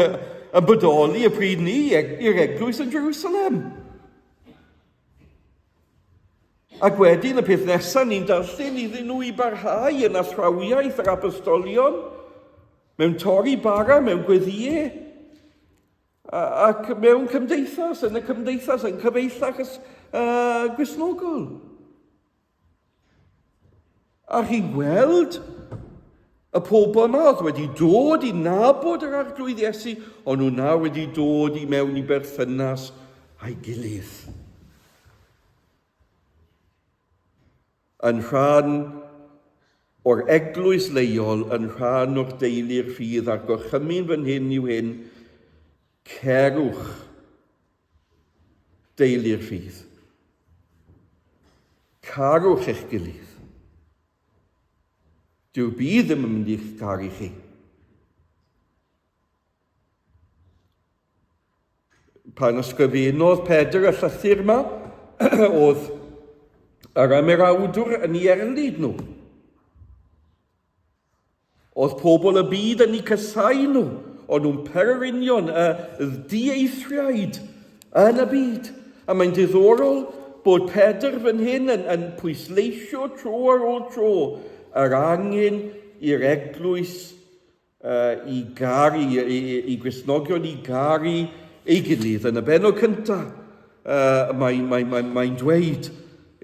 yn bodoli y pryd ni, i'r eglwys yn Jerusalem. Ac wedyn y peth nesaf ni'n darllen iddyn nhw i barhau yn athrawiaeth yr apostolion, mewn torri bara, mewn gweddiau, Ac mewn cymdeithas, yn y cymdeithas, yn cyfeillach uh, Gristnogol. A chi'n gweld y pobl yma oedd wedi dod i nabod yr Arglwydd Iesu, ond nhw nawr wedi dod i mewn i berthynas a'i gilydd. Yn rhan o'r eglwys leol, yn rhan o'r deulu'r ffydd a'r gorchymyn fan hyn yw hyn, cerwch deulu'r ffydd. Carwch eich gilydd. Dyw'r byd ddim yn mynd i'ch caru chi. Pan ysgrifennodd Pedr y llythyr yma, oedd yr ymerawdwr yn ei erlid nhw. Oedd pobl y byd yn eu casau nhw, o'n nhw'n pererinion, y dieithriaid yn y byd. A mae'n diddorol bod Pedr fan hyn yn, yn pwysleisio tro ar ôl tro yr angen i'r eglwys i garu, i, i Gristnogion i garu ei gilydd. Yn y bennod cyntaf, uh, mae'n mae, mae, mae dweud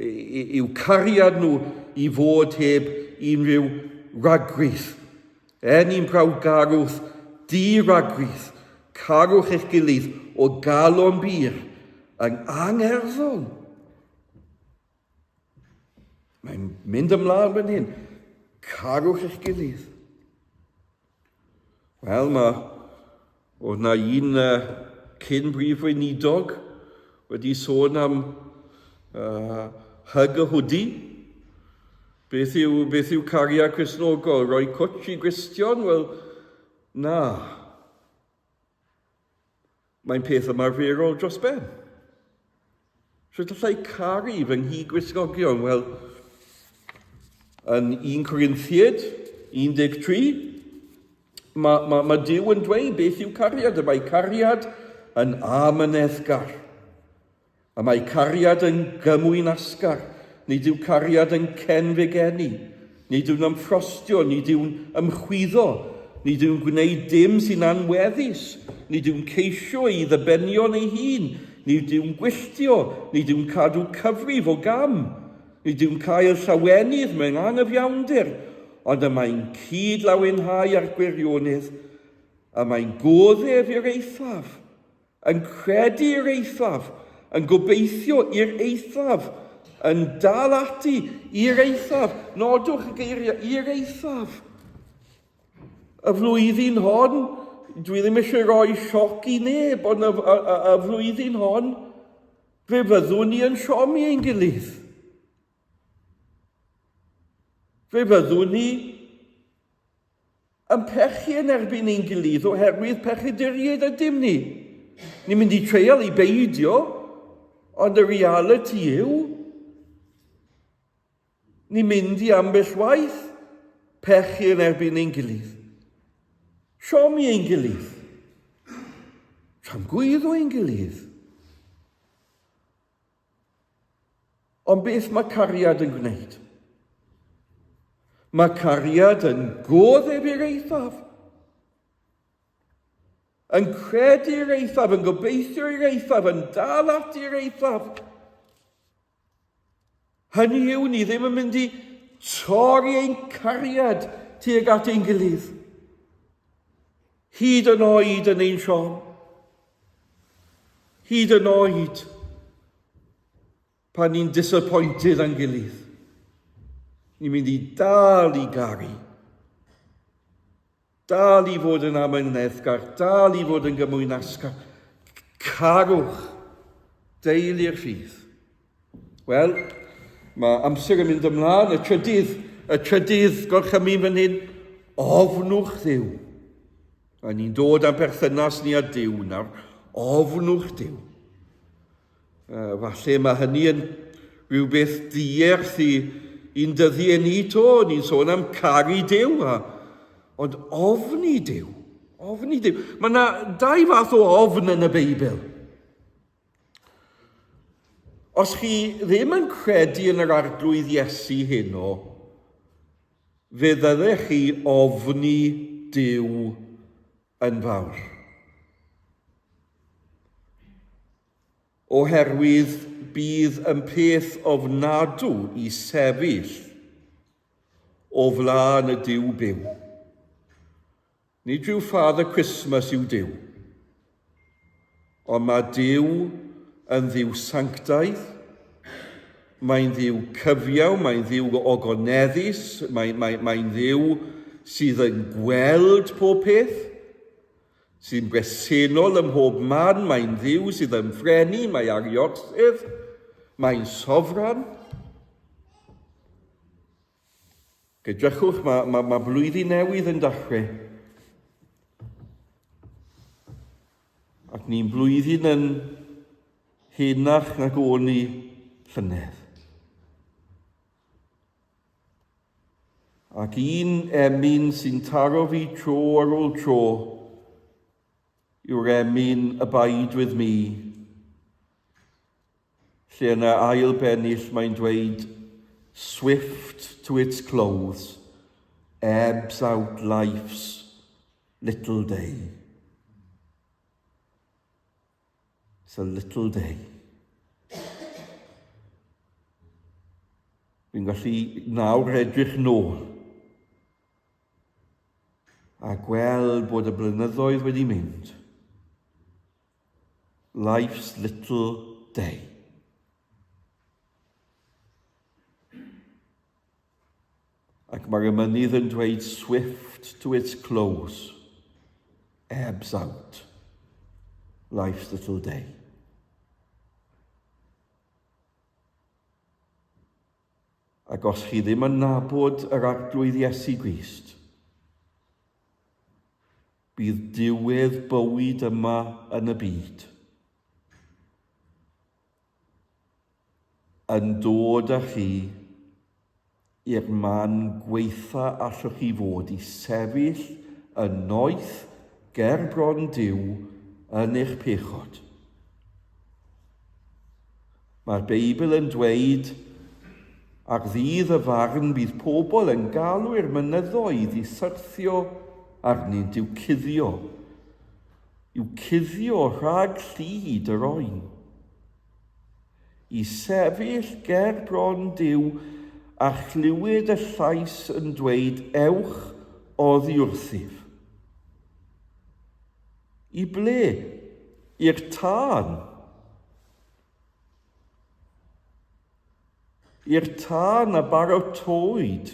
i'w cariad nhw i fod heb unrhyw ragrith. Er ni'n prawgarwch di ragrith, carwch eich gilydd o galon bur yn angerddol. Mae'n mynd ymlaen fan hyn. Carwch eich gilydd. Wel, mae... Oedd na un uh, cyn brif weinidog wedi sôn am uh, hyg y hwdi. Beth yw, beth yw cariad Cristnogol? Rhoi cwtsh i Gristion? Wel, na. Mae'n peth ymarferol dros ben. Sut allai caru fy nghyd-Gristnogion? Wel, yn 1 Corinthiaid 13, mae, mae, mae Duw yn dweud beth yw cariad. Y mae cariad yn amyneddgar. Y mae cariad yn gymwynasgar. Nid yw cariad yn cenfigenu. Nid yw'n ymffrostio, nid yw'n ymchwyddo. Nid yw'n gwneud dim sy'n anweddus. Nid yw'n ceisio ei ddibenion ei hun. Nid yw'n gwylltio. Nid yw'n cadw cyfrif o gam. Nid yw'n cael llawenydd mewn anghyfiawnder, ond y mae'n cyd-lawenhau â'r gwirionedd. Y mae'n goddef i'r eithaf, yn credu i'r eithaf, yn gobeithio i'r eithaf, yn dal ati i'r eithaf. Nodwch y geiriau, i'r eithaf. Y flwyddyn hon, dwi ddim eisiau rhoi sioc i neb, ond y, y, y, y flwyddyn hon, fe fyddwn ni yn siomi ein gilydd. Fe fyddwn ni yn pechu yn erbyn ein gilydd oherwydd pechaduriaid ydym ni. Ni'n mynd i treial i beidio, ond y realiti yw, ni'n mynd i ambell waith pechu yn erbyn ein gilydd. Siomi ein gilydd. Tramgwyddo ein gilydd. Ond beth mae cariad yn gwneud? Mae cariad yn goddef i'r eithaf. Yn credu i'r eithaf, yn gobeithio i'r eithaf, yn dal ati i'r eithaf. Hynny yw, ni ddim yn mynd i torri ein cariad tuag at ein gilydd. Hyd yn oed yn ein siom. Hyd yn oed pan ni'n disappointed â'n gilydd. Ni'n mynd i dal i garu. Dal i fod yn amyneddgar, dal i fod yn gymwynasgar. Carwch deulu'r ffydd. Wel, mae amser yn mynd ymlaen, y trydydd, y trydydd gorchymyn fan hyn, ofnwch Dduw. A ni'n dod â'n perthynas ni â Duw nawr. Ofnwch Duw. Falle mae hynny yn rhywbeth dierth i i'n dyddiau ni to. Ni'n sôn am caru Duw, a, ond ofni Duw. Ofni Duw. Mae yna dau fath o ofn yn y Beibl. Os chi ddim yn credu yn yr Arglwydd Iesu heno, fe ddylech chi ofni Duw yn fawr. Oherwydd bydd yn peth ofnadw i sefyll o flaen y Duw byw. Nid rhyw Father Christmas yw Duw, ond mae Duw yn Dduw sanctaidd, mae'n Dduw cyfiawn, mae'n Dduw ogoneddus, mae'n mae, mae Dduw sydd yn gweld pob peth, sy'n bresennol ym mhob man, mae'n Dduw sydd yn frenu, mae ar ei orsedd, mae'n sofran. Edrychwch, mae, mae, mae blwyddyn newydd yn dechrau. Ac ni'n blwyddyn yn henach nag o'n ni llynedd. Ac un emyn sy'n taro fi tro ar ôl tro yw'r emyn Abide With Me, lle yn y ail bennill mae'n dweud Swift to its close, ebbs out life's little day. It's a little day. Fi'n gallu nawr edrych nôl a gweld bod y blynyddoedd wedi mynd. Life's little day. Ac mae'r ymynydd yn dweud swift to its close, ebbs out, life's little day. Ac os chi ddim yn nabod yr Arglwydd Iesu Grist, Bydd diwedd bywyd yma yn y byd yn dod â chi i'r man gweitha allwch chi fod i sefyll yn noeth ger bron Duw yn eich pechod. Mae'r Beibl yn dweud, Ar ddydd y farn bydd pobl yn galw i'r mynyddoedd i syrthio arnynt i'w cuddio, i'w cuddio rhag llid yr oen. I sefyll ger bron Duw a chlywed y llais yn dweud ewch oddi wrthyf. I ble? I'r tân. I'r tân a barotoed.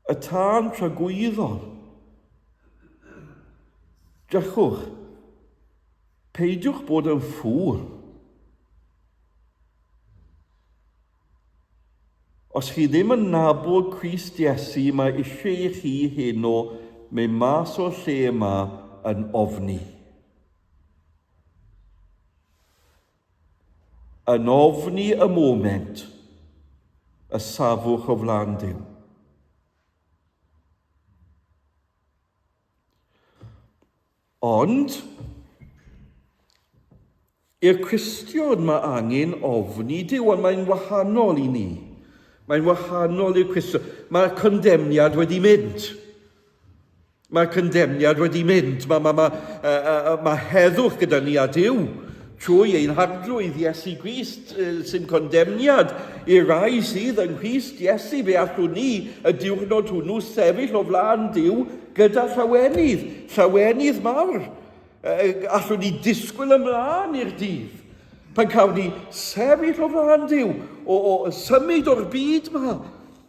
Y tân tragwyddol. Drychwch, peidiwch bod yn ffŵl. Os chi ddim yn nabod Crist Iesu, mae eisiau i chi heno mynd mas o'r lle yma yn ofni. Yn ofni y moment y safwch o flaen Duw. Ond, i'r Cristion mae angen ofni Duw, ond mae'n wahanol i ni. Mae'n wahanol i'r Cristion. Mae'r condemniad wedi mynd. Mae'r condemniad wedi mynd. Mae, mae, mae, uh, uh, mae heddwch gyda ni a Duw trwy ein harglwydd Iesu Grist, sy'n condemniad i'r rai sydd yng Nghrist Iesu. Fe allwn ni y diwrnod hwnnw sefyll o flaen Duw gyda llawenydd, llawenydd mawr. Allwn ni disgwyl ymlaen i'r dydd pan cawn ni sefyll o flaen Duw, o, o symud o'r byd yma.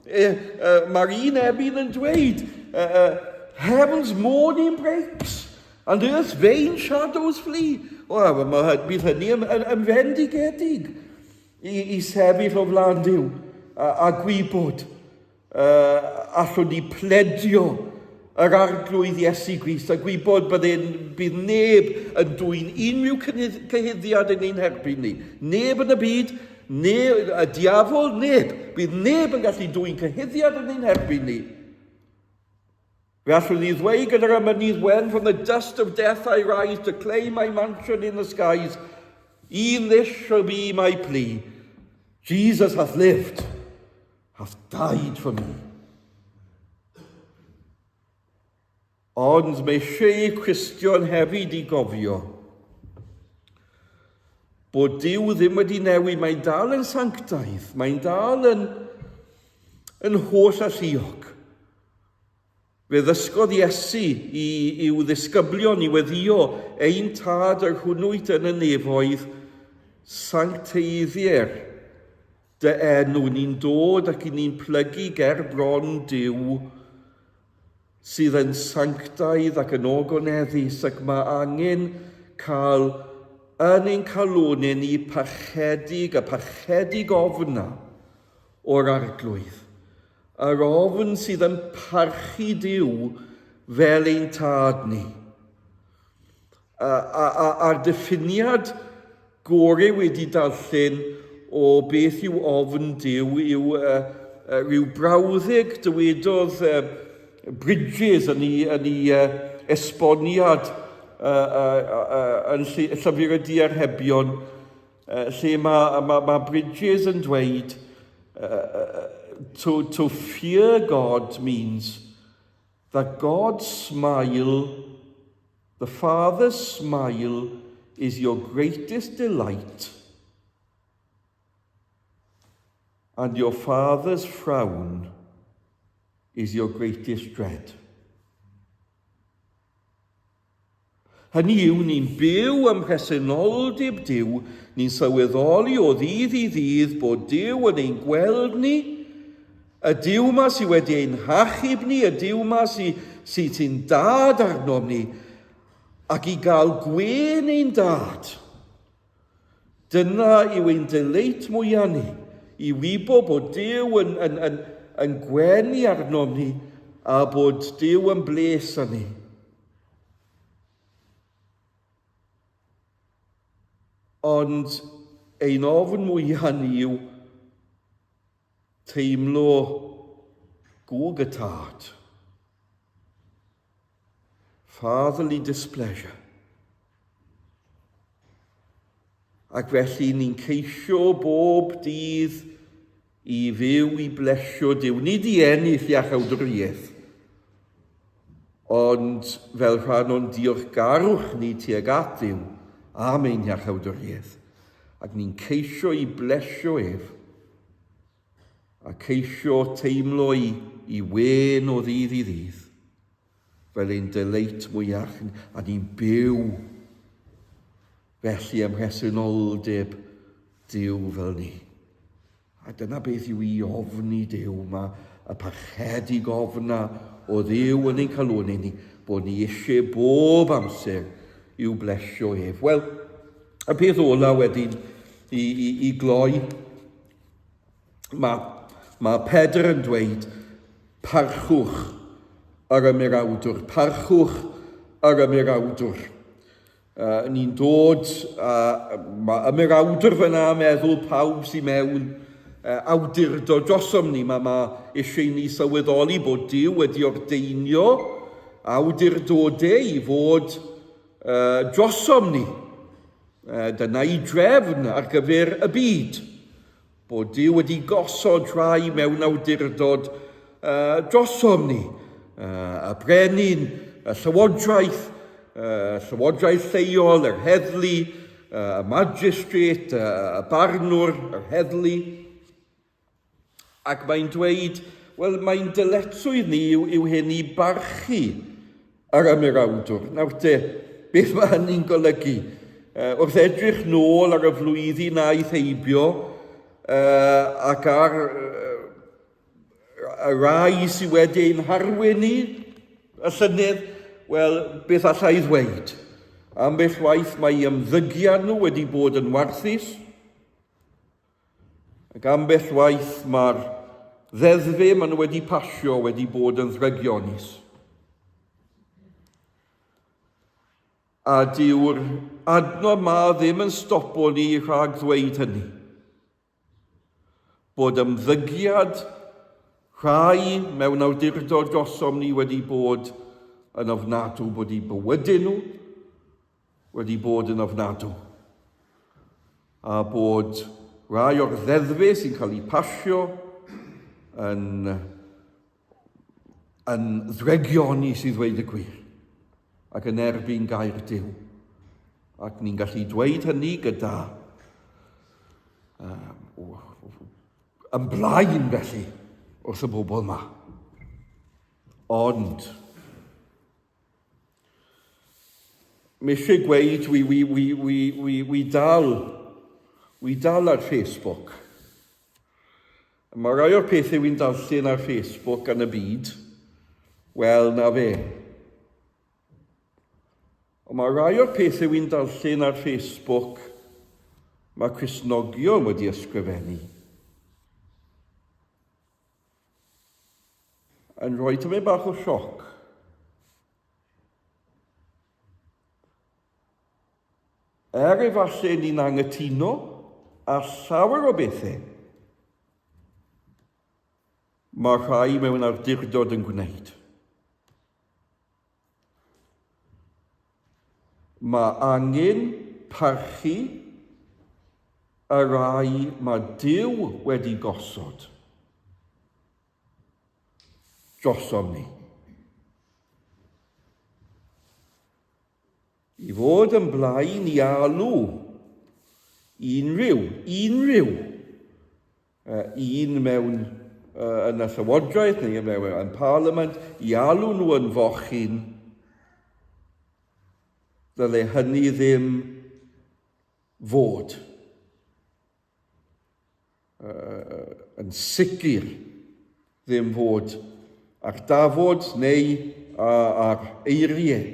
E, e, Mae'r un emyn yn dweud, e, e, Heaven's morning breaks, and earth's vain shadows flee. O, mae, bydd hynny yn, yn, yn fendigedig i, i sefyll o flaen Duw a, a gwybod uh, allwn ni pledio yr Arglwydd Iesu Grist a gwybod byddai'n, bydd neb yn dwyn unrhyw cyhuddiad yn ein herbyn ni. Neb yn y byd, neb, y diafol, neb. Bydd neb yn gallu dwyn cyhuddiad yn ein herbyn ni. Fe allwn ni ddweud gyda'r emynydd When from the dust of death I rise to claim my mansion in the skies, un this shall be my plea. Jesus hath lived, hath died for me. Ond mae eisiau Cristion hefyd i gofio bod Duw ddim wedi newid, mae'n dal yn sanctaidd, mae'n dal yn, yn holl alluog. Fe ddysgodd Iesu i, i'w ddisgyblion i weddio ein tad yr hwnnwyt yn y nefoedd, sancteiddier dy enw, ni'n dod ac i ni'n plygu ger bron Duw sydd yn sanctaidd ac yn ogoneddus ac mae angen cael yn ein calonau ni parchedig a parchedig ofna o'r Arglwydd. Yr ofn sydd yn parchu Duw fel ein tad ni. A, a, a, a'r diffiniad gorau wedi darllen o beth yw ofn Duw yw uh, uh, rhyw brawddeg dywedodd uh, Bridges yn ei, yn ei uh, esboniad uh, uh, uh, yn llyfr y diarhebion, uh, lle mae, mae, mae Bridges yn dweud uh, to, to fear God means that God's smile, the Father's smile, is your greatest delight and your Father's frown is your greatest dread. Hynny yw, ni'n byw ym mhresenoldeb Duw, ni'n sylweddoli o ddydd i ddydd bod Duw yn ein gweld ni, y Duw ma sydd wedi ein hachub ni, y Duw ma sydd sy, sy'n dad arnom ni, ac i gael gwên ein dad. Dyna yw ein deleit mwyaf ni, i wybod bod Duw yn, yn, yn, yn gwenu arnom ni a bod Duw yn bles â ni. Ond ein ofn mwyaf ni yw teimlo gwg y tad. Fatherly displeasure. Ac felly ni'n ceisio bob dydd I fyw i blesio Duw, nid i ennill iachawdwriaeth, ond fel rhan o'n diolchgarwch ni tuag at Dduw am ein hiachawdwriaeth, ac ni'n ceisio i blesio ef, a ceisio teimlo i, i wên o ddydd i ddydd, fel ein deleit mwyach, a ni'n byw felly ym mhresenoldeb Duw fel ni. A dyna beth yw i ofni Duw, mae y parchedig ofna o Dduw yn ein calonau ni, bod ni eisiau bob amser i'w blesio ef. Wel, y peth ola wedyn i, i, i gloi, mae, mae Pedr yn dweud, parchwch yr ymerawdwr, parchwch yr ymerawdwr. Uh, ni'n dod, uh, mae ymerawdwr fyna meddwl pawb sy'n mewn uh, awdurdod drosom ni. Mae, mae eisiau ni sylweddoli bod Duw wedi ordeinio awdurdodau i fod uh, drosom ni. Uh, dyna i drefn ar gyfer y byd. Bod Duw wedi gosod rhai mewn awdurdod uh, drosom ni. Uh, y brenin, y llywodraeth, uh, llywodraeth lleol, yr heddlu, uh, y magistrate, uh, y barnwr, yr heddlu. Ac mae'n dweud, wel, mae'n dyletswydd ni yw, yw hyn i barchu yr ymerawdwr. Nawr te, beth mae hynny'n golygu? Uh, wrth edrych nôl ar y flwyddyn aeth heibio uh, ac ar uh, y rai sydd wedi ein harwen ni y llynedd, wel, beth allai ddweud? Ambell waith mae ymddygiad nhw wedi bod yn warthus, Ac ambell waith mae'r ddeddfu maen nhw wedi pasio wedi bod yn ddrygionus. A dyw'r adnod ma ddim yn stopo ni rhag ddweud hynny. Bod ymddygiad rhai mewn awdurdod drosom ni wedi bod yn ofnadw, bod eu bywydau nhw wedi bod yn ofnadw, a bod rhai o'r ddeddfau sy'n cael eu pasio yn, yn ddregioni sydd ddweud y gwir, ac yn erbyn gair Duw. Ac ni'n gallu dweud hynny gyda um, yn blaen felly wrth y bobl yma. Ond, Mae eisiau gweud, wi, wi, wi, wi, wi, wi dal, wi dal ar Facebook. Mae rai o'r pethau wy'n darllen ar Facebook yn y byd, wel, na fe. Ond mae rai o'r pethau wy'n darllen ar Facebook, mae Cristnogion wedi ysgrifennu. Yn rhoi tymed bach o sioc. Er efallai ni'n anghytuno â llawer o bethau, mae rhai mewn awdurdod yn gwneud. Mae angen parchu y rhai mae Duw wedi gosod drosom ni. I fod yn blaen i alw unrhyw, unrhyw un mewn yn y llywodraeth neu mewn yn parliament, i alw nhw yn fochyn, ddyle hynny ddim fod. Yn sicr ddim fod ar dafod neu ar eiriau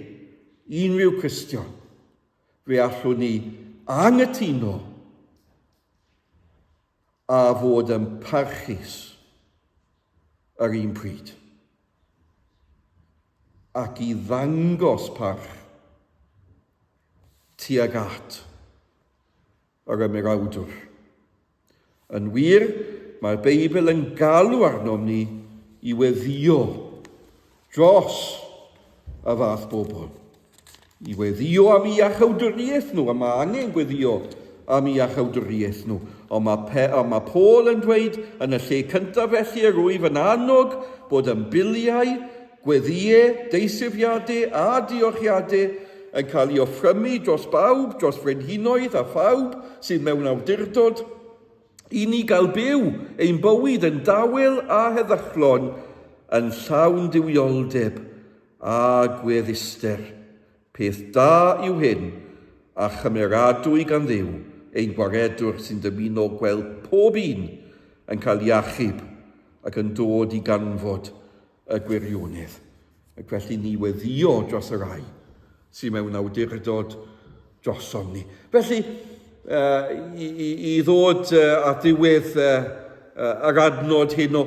unrhyw Cristion. Fe allwn ni anghytuno a fod yn parchus yr un pryd. Ac i ddangos parch tuag at yr ymerawdwr. Yn wir, mae'r Beibl yn galw arnom ni i weddïo dros y fath bobl. I weddïo am eu iachawdwriaeth nhw, a mae angen gweddïo am iachawdwriaeth nhw. Ond mae, Pe, ond mae Paul yn dweud, yn y lle cyntaf felly yr wyf yn annog bod ymbiliau, gweddïau, deisyfiadau a diolchiadau yn cael ei offrymu dros bawb, dros frenhinoedd a phawb sydd mewn awdurdod, i ni gael byw ein bywyd yn dawel a heddychlon, yn llawn duwioldeb a gwedduster. Peth da yw hyn, a chymeradwy gan Dduw, ein Gwaredwr sy'n dymuno gweld pob un yn cael ei achub ac yn dod i ganfod y gwirionedd. Ac felly ni weddïo dros y rhai sydd mewn awdurdod drosom ni. Felly, uh, i, i, i ddod uh, at ddiwedd uh, uh, yr adnod hyn o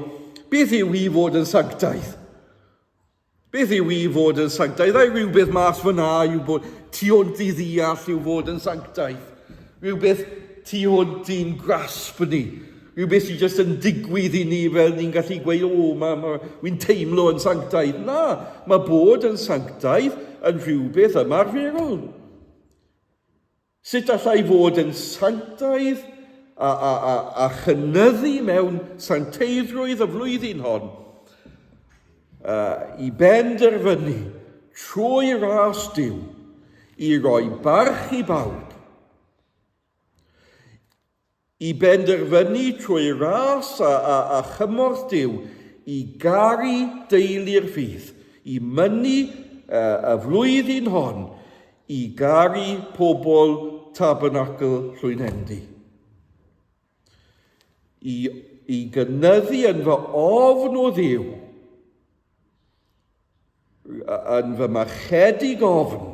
beth yw i fod yn sanctaidd? Beth yw i fod yn sanctaidd? Ai rhywbeth mas fyna yw bod tu hwnt i ddeall yw fod yn sanctaidd? Rhywbeth tu hwnt i'n grasp ni? Rhywbeth sy'n jyst yn digwydd i ni fel ni'n gallu gweud, o, ma, ma, wy'n teimlo yn sanctaidd. Na, mae bod yn sanctaidd yn rhywbeth ymarferol. Sut alla i fod yn sanctaidd a, a, a, a chynyddu mewn sancteiddrwydd y flwyddyn hon? Uh, I benderfynu trwy ras Duw i roi barch i bawb, I benderfynu trwy ras a, a, a chymorth Duw i garu deulu'r ffydd, i mynnu y flwyddyn hon i garu pobl Tabernacl Llwynhendy. I, i gynyddu yn fy ofn o Dduw, yn fy machedig ofn,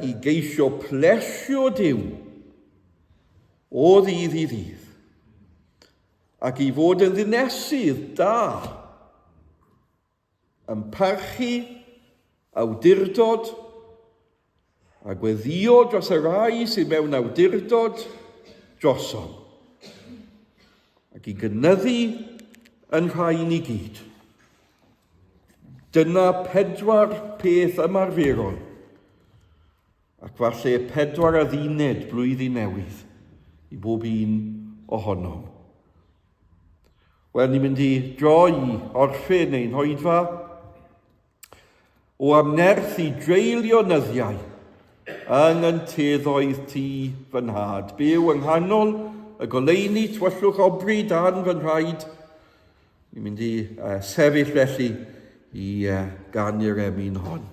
i geisio plesio Duw o ddydd i ddydd, ac i fod yn ddinesydd da, yn parchu awdurdod a gweddïo dros y rhai sydd mewn awdurdod drosom, ac i gynyddu yn rhain i gyd. Dyna pedwar peth ymarferol, ac falle pedwar adduned blwyddyn newydd i bob un ohonom. Wel, ni'n mynd i droi i orffen ein hoedfa o am nerth i dreulio nyddiau yng nghynteddoedd tŷ fy nhad. Byw yng nghanol y goleuni tywyllwch obri dan fy nhraed, Ni'n mynd i uh, sefyll felly i uh, ganu'r emyn hon.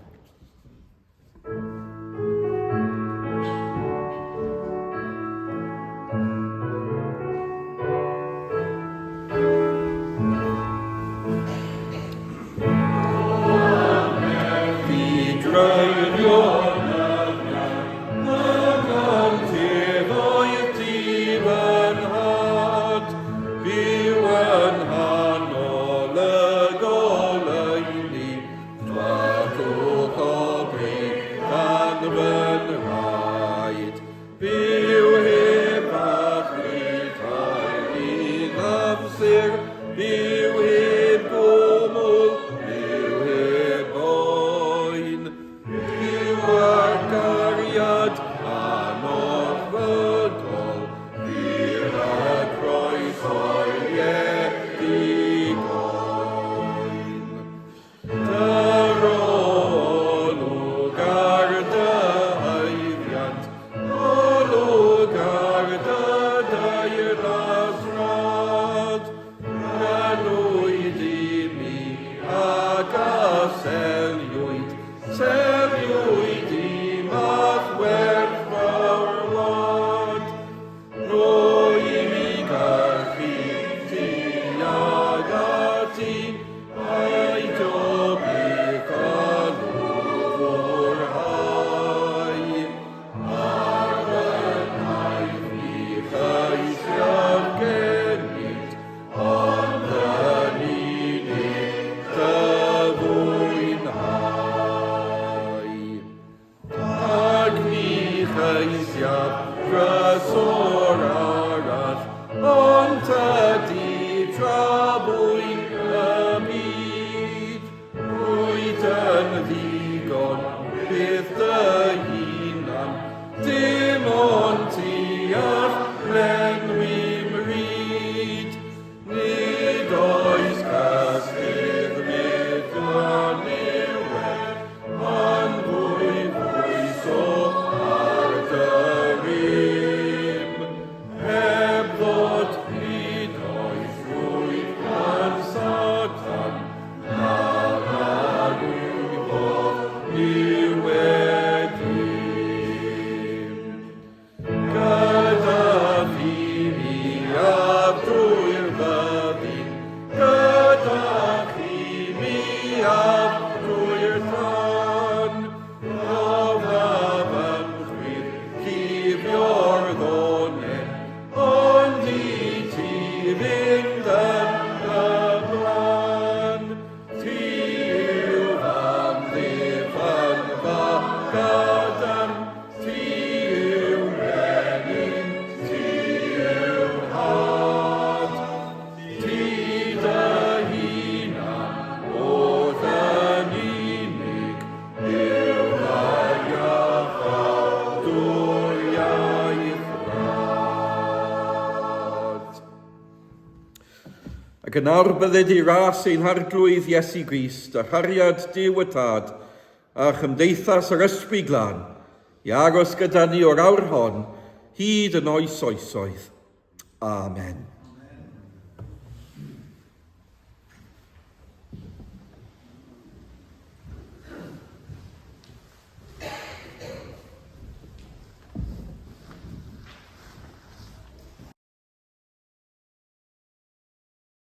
Byw yng nghanol y goleuni, Dwadwch o bryd dan fy nhraed. Byw heb achwyd ail un amser, Byw heb gwmwl, byw heb boen. Byw ar gariad anorchfygol, Byr y croeso iechyd oen. Dyr olwg ar dy haeddiant, olwg ar dy deyrnas rad. Rhannwyd i mi ac a seliwyd, seliwyd i ma'th werthfawr wlad. Rho i mi gallu tuag ati, a'i dobrych a lwfwrhau. Ar fy nhaith ni cheisiaf gennyt, ond yn unig dy fwynhau. Ac ni cheisiaf drysor arall, ond tydi tra bwy y byd. Rwyt yn ddigon byth dy hunan, Dim ond ti all lenwi 'mryd. Nid oes cystudd byth na niwed, Yn fwy pwyso ar dy rym. Heb ddod hyd oes rwydd gan Satan, Na ddarwyddodd niwed dim. Gyda fi mi af drwy'r fyddin, Gyda chi mi af drwy'r tân, Rhoddaf ymchwil llifio'r ddonen, Ond i ti fynd yn y blaen. Ti yw f'amddiffynfa gadarn, Ti yw brenin, ti yw nhad. Ti dy hunan oll yn unig yw fy iachawdwriaeth rad. Ac yn awr bydded i ras ein Harglwydd Iesu Grist, a chariad Duw y Tad, a chymdeithas yr Ysbryd Glân, i aros gyda ni o'r awr hon, hyd yn oes oesoedd. Amen.